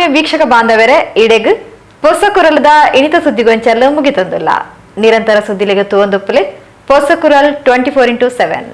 ಆತ್ಮೀಯ ವೀಕ್ಷಕ ಬಾಂಧವರೇ, ಇಡೆಗ್ ಪೊಸಕುರಲ್ದ ಇನಿತ ಸುದ್ದಿಗೊಂಚಲು ಮುಗಿತಂದುಲ್ಲ. ನಿರಂತರ ಸುದ್ದಿಲಿಗೆ ತೂವೊಂದುಪ್ಪುಲೆ ಪೊಸಕುರಲ್ 24x7.